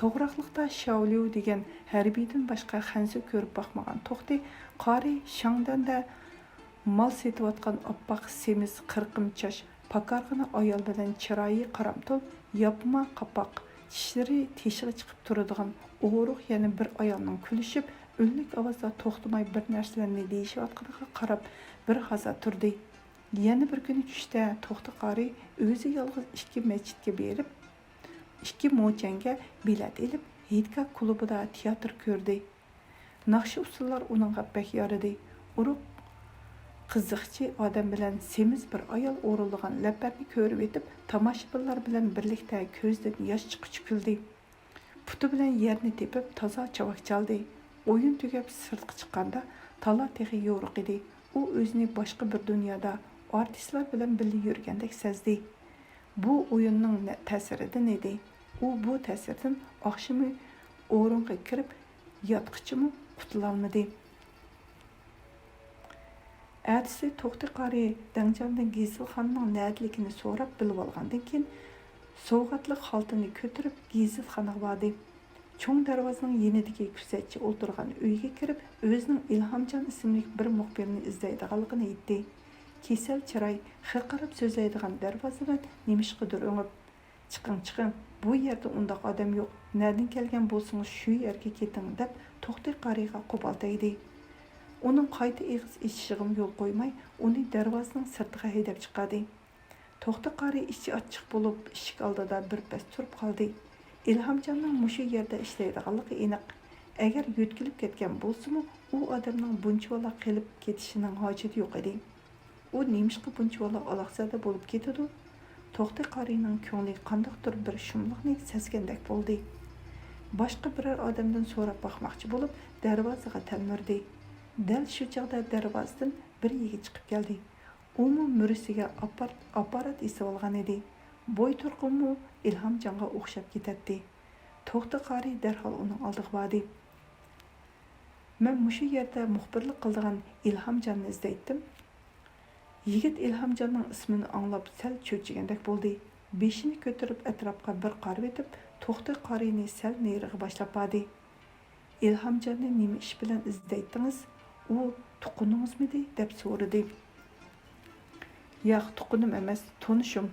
توغراقلىقتا شاۋليۇ دېگەن ھەربىيدىن باشقا خەنزۇ كۆرۈپ باقمىغان توختى قارى شاڭدەندە مال سېتىۋاتقان ئاپئاق سېمىز قىرقىم چاچ، پاكارغىنا ئايال بىلەن چىرايى قارامتۇل، ياپما قاپاق، چىشلىرى تېشىغا چىقىپ تۇرىدىغان ئورۇق يەنە بىر ئايالنىڭ كۈلۈشۈپ، ئۈنلۈك ئاۋازدا توختىماي بىر نەرسىلەرنى دېيىشىۋاتقىنىغا قاراپ بىر ھازا تۇردى. يەنە بىر كۈنى چۈشتە توختى قارى ئۆزى يالغۇز ئىككى مەسچىتكە بېرىپ، ئىككى موچەنگە بېلەت ئېلىپ، ھېيتگاھ كۇلۇبىدا تىياتىر كۆردى. ناخشا-ئۇسسۇللار ئۇنىڭغا بەك يارىدى. ئورۇق قىزىقچى ئادەم بىلەن سېمىز بىر ئايال ئورۇنلىغان لەپەرنى كۆرۈۋېتىپ، تاماشىبىنلار بىلەن بىرلىكتە كۆزىدىن ياش چىققۇچە كۈلدى. پۇتى بىلەن يەرنى تېپىپ، تازا چاۋاك چالدى. ئويۇن تۈگەپ سىرتقا چىققاندا، تالا تېخى يورۇق ئىدى. ئۇ ئۆزىنى باشقا بىر دۇنيادا ئارتىسلار بىلەن بىللە يۈرگەندەك سەزدى. بۇ ئويۇننىڭ نە-، تەسىرىدىن ئىدى. ئۇ بۇ تەسىردىن ئاخشىمى ئورۇنغا كىرىپ ياتقىچىمۇ قۇتۇلالمىدى. ئەتىسى توختى قارى دەڭجاندىن گىزىتخانىنىڭ نەدىلىكىنى سوراپ بىلىۋالغاندىن كېيىن، سوۋغاتلىق خالتىنى كۆتۈرۈپ گېزىتخانىغا باردى. چوڭ دەرۋازىنىڭ يېنىدىكى كۆزەتچى ئولتۇرغان ئۆيگە كىرىپ، ئۆزىنىڭ ئىلھامجان ئىسىملىك بىر مۇخبىرنى ئىزدەيدىغانلىقىنى ئېيتتى. كېسەل چىراي، خىرقىراپ سۆزلەيدىغان دەرۋازىدىن نېمىشقىدۇر ئۆڭۈپ، «چىقىڭ، چىقىڭ، بۇ يەردە ئۇنداق ئادەم يوق، نەدىن كەلگەن بولسىڭىز شۇ يەرگە كېتىڭ» دەپ، توختى قارىيغا قوپال تەگدى. ئۇنىڭ قايتا ئېغىز ئېچىشىغىمۇ يول قويماي، ئۇنى دەرۋازىنىڭ سىرتىغا ھەيدەپ چىقاردى. توختى قارى ئىچى ئاچچىق بولۇپ، ئىشىك ئالدىدا بىر پەس تۇرۇپ قالدى. ئىلھامجاننىڭ مۇشۇ يەردە ئىشلەيدىغانلىقى ئېنىق. ئەگەر يۆتكىلىپ كەتكەن بولسىمۇ، ئۇ ئادەمنىڭ بۇنچىۋالا قېلىپ كېتىشىنىڭ ھاجىتى يوق ئىدى. ئۇ نېمىشقا بۇنچىۋالا ئالاقزادە بولۇپ كېتىدۇ؟ توختى قارىنىڭ كۆڭلى قانداقتۇر بىر شۇملۇقنى سەزگەندەك بولدى. باشقا بىرەر ئادەمدىن سوراپ باقماقچى بولۇپ، دەرۋازىغا تەلمۈردى. دەل شۇ چاغدا دەرۋازىدىن بىر يىگىت چىقىپ كەلدى. ئۇمۇ مۈرىسىگە ئاپار-، ئاپپارات ئېسىۋالغان ئىدى. بوي تۇرقىمۇ ئىلھامجانغا ئوخشاپ كېتەتتى. توختى قارى دەرھال ئۇنىڭ ئالدىغا باردى. مەن مۇشۇ يەردە مۇخبىرلىق قىلىدىغان ئىلھامجاننى ئىزدەيتتىم. يىگىت ئىلھامجاننىڭ ئىسمىنى ئاڭلاپ سەل چۆچۈگەندەك بولدى. بېشىنى كۆتۈرۈپ ئەتراپقا بىر قارىۋېتىپ، توختى قارىنى سەل نېرىغا باشلاپ باردى. «ئىلھامجاننى نېمە ئىش بىلەن ئىزدەيتتىڭىز؟ ئۇ تۇغقىنىڭىزمىدى؟» دەپ سورىدى. «ياق، تۇغقىنىم ئەمەس، تونۇشۇم.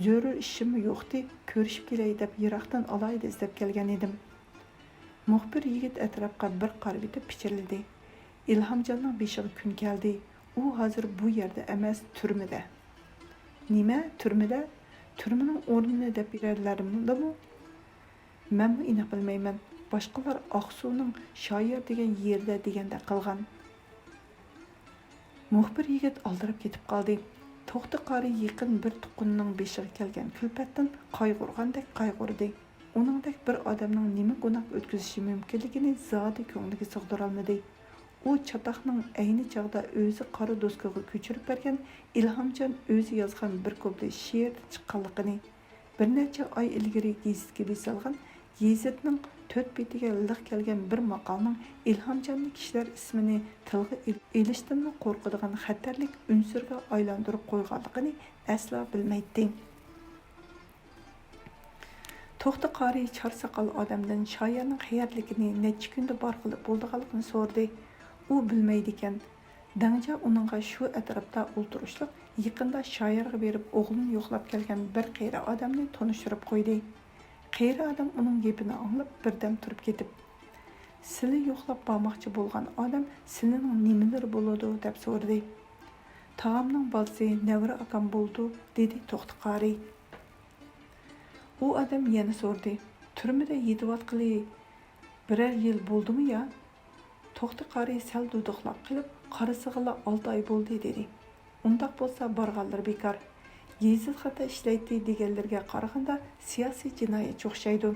زۆرۈر ئىشىممۇ يوقتى، كۆرۈشۈپ كېلەي دەپ يىراقتىن ئالاھىدە ئىزدەپ كەلگەن ئىدىم.» مۇخبىر يىگىت ئەتراپقا بىر قارىۋېتىپ پىچىرلىدى. ئىلھامجاننىڭ بېشىغا كۈن كەلدى. ئۇ ھازىر بۇ يەردە ئەمەس، تۈرمىدە. نېمە؟ تۈرمىدە؟ تۈرمىنىڭ ئورنىنى دەپ بېرەرلەرمىدىمۇ؟ مەنمۇ ئېنىق بىلمەيمەن. باشقىلار ئاقسۇنىڭ شايار دېگەن يېرىدە دېگەندەك قىلغان. مۇخبىر يىگىت ئالدىراپ كېتىپ قالدى. توختى قارى يېقىن بىر تۇغقىنىنىڭ بېشىغا كەلگەن كۈلپەتتىن قايغۇرغاندەك قايغۇردى. ئۇنىڭدەك بىر ئادەمنىڭ نېمە گۇناھ ئۆتكۈزۈشى مۇمكىنلىكىنى زادى كۆڭلىگە سىغدۇرالمىدى. ئۇ چاتاقنىڭ ئەينى چاغدا ئۆزى قارا دوسكىغا كۆچۈرۈپ بەرگەن ئىلھامجان ئۆزى يازغان بىر كۇپلېت شېئىردىن چىققانلىقىنى، بىر نەچچە ئاي ئىلگىرى گېزىتكە بېسىلغان، گېزىتنىڭ تۆت بېتىگە لىق كەلگەن بىر ماقالىنىڭ ئىلھامجاننى كىشىلەر ئىسمىنى تىلغا ئېل-، ئېلىشتىنلا قورقىدىغان خەتەرلىك ئۇنسۇرغا ئايلاندۇرۇپ قويغانلىقىنى ئەسلا بىلمەيتتى. توختى قارى چار ساقال ئادەمدىن شايارنىڭ قەيەردىلىكىنى، نەچچە كۈندە بارغىلى بولىدىغانلىقىنى سورىدى. ئۇ بىلمەيدىكەن. دەڭجيا ئۇنىڭغا شۇ ئەتراپتا ئولتۇرۇشلۇق، يېقىندا شايارغا بېرىپ ئوغلىنى يوقلاپ كەلگەن بىر قېرى ئادەمنى تونۇشتۇرۇپ قويدى. قېرى ئادەم ئۇنىڭ گېپىنى ئاڭلاپ بىردەم تۇرۇپ كېتىپ، «سىلى يوقلاپ بارماقچى بولغان ئادەم سىلىنىڭ نېمىلىرى بولىدۇ؟» دەپ سورىدى. «تاغامنىڭ بالىسى، نەۋرە ئاكام بولىدۇ»، دېدى توختى قارى. ئۇ ئادەم يەنە سورىدى، «تۈرمىدە يېتىۋاتقىلى بىرەر يىل بولدىمۇ يا؟» توختى قارى سەل دۇدۇقلاپ قېلىپ، «قارىسىغىلا ئالتە ئاي بولدى» دېدى. «ئۇنداق بولسا بارغانلىرى بىكار. گېزىتخانىدا ئىشلەيتتى دېگەنلىرىگە قارىغاندا سىياسىي جىنايەتچى ئوخشايدۇ.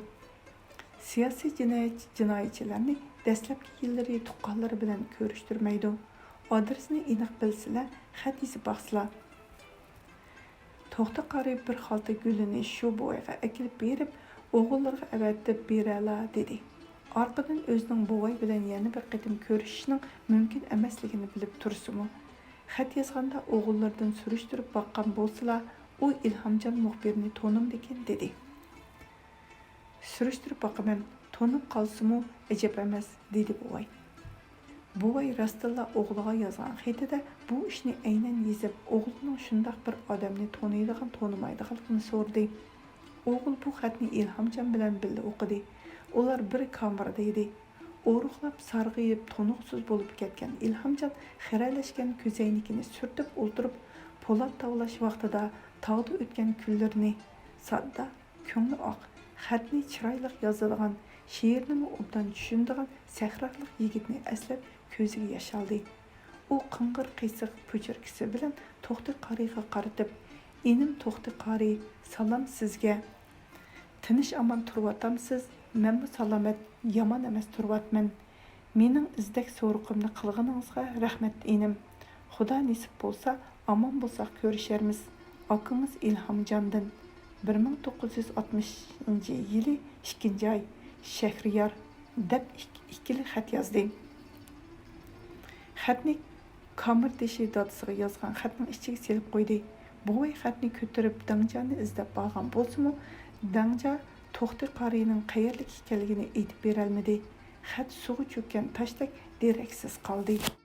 سىياسىي جىنايەت، جىنايەتچىلەرنى دەسلەپكى يىللىرى تۇغقانلىرى بىلەن كۆرۈشتۈرمەيدۇ. ئادرېسىنى ئېنىق بىلسىلە، خەت يېزىپ باقسىلا.» توختى قارى بىر خالتا گۈلىنى شۇ بوۋايغا ئەكېلىپ بېرىپ، «ئوغۇللىرىغا ئەۋەتىپ بېرەلا» دېدى. ئارقىدىن ئۆزىنىڭ بوۋاي بىلەن يەنە بىر قېتىم كۆرۈشۈشنىڭ مۇمكىن ئەمەسلىكىنى بىلىپ تۇرسىمۇ، خەت يازغاندا ئوغۇللىرىدىن سۈرۈشتۈرۈپ باققان بولسىلا، ئۇ ئىلھامجان مۇخبىرنى تونۇمدىكىن دېدى. «سۈرۈشتۈرۈپ باقىمەن، تونۇپ قالسىمۇ ئەجەب ئەمەس» دېدى بوۋاي. بوۋاي راستتىنلا ئوغلىغا يازغان خېتىدە بۇ ئىشنى ئەينەن يېزىپ، ئوغلىنىڭ شۇنداق بىر ئادەمنى تونۇيدىغان تونۇمايدىغانلىقىنى سورىدى. ئوغۇل بۇ خەتنى ئىلھامجان بىلەن بىللە ئوقۇدى. ئۇلار بىر كامېردا ئىدى. ئورۇقلاپ، سارغىيىپ، تونۇقسىز بولۇپ كەتكەن ئىلھامجان خىرەلەشكەن كۆزەينىكىنى سۈرتۈپ ئولتۇرۇپ، پولات تاۋلاش ۋاقتىدا تاغدا ئۆتكەن كۈنلىرىنى، ساددا، كۆڭلى ئاق، خەتنى چىرايلىق يازىدىغان، شېئىرنىمۇ ئوبدان چۈشىنىدىغان سەھرالىق يىگىتنى ئەسلەپ كۆزىگە ياش ئالدى. ئۇ قىڭغىر قىيسىق پۇچۇركىسى بىلەن توختى قارىيغا قارىتىپ، «ئىنىم توختى قارىي، سالام سىزگە! تىنچ-ئامان تۇرۇۋاتامسىز؟» مەنمۇ سالامەت، يامان ئەمەس تۇرۇۋاتىمەن. مېنىڭ ئىزدەك سورىقىمنى قىلغىنىڭىزغا رەھمەت ئىنىم. خۇدا نېسىپ بولسا ئامان بولساق كۆرۈشەرمىز. ئاكىڭىز ئىلھامجاندىن. بىر مىڭ توققۇز يۈز ئاتمىشىنچى يىلى ئىككىنچى ئاي، شەھرىيار، دەپ ئىك-، ئىككىلا خەت يازدى. خەتنى كامېردېشى دادىسىغا يازغان خەتنىڭ ئىچىگە سېلىپ قويدى. بوۋاي خەتنى كۆتۈرۈپ داڭجانى ئىزدەپ بارغان بولسىمۇ، داڭجا توختى قارىينىڭ قەيەرلىك ئىكەنلىكىنى ئېيتىپ بېرەلمىدى. خەت سۇغا چۆككەن تاشتەك دېرەكسىز قالدى.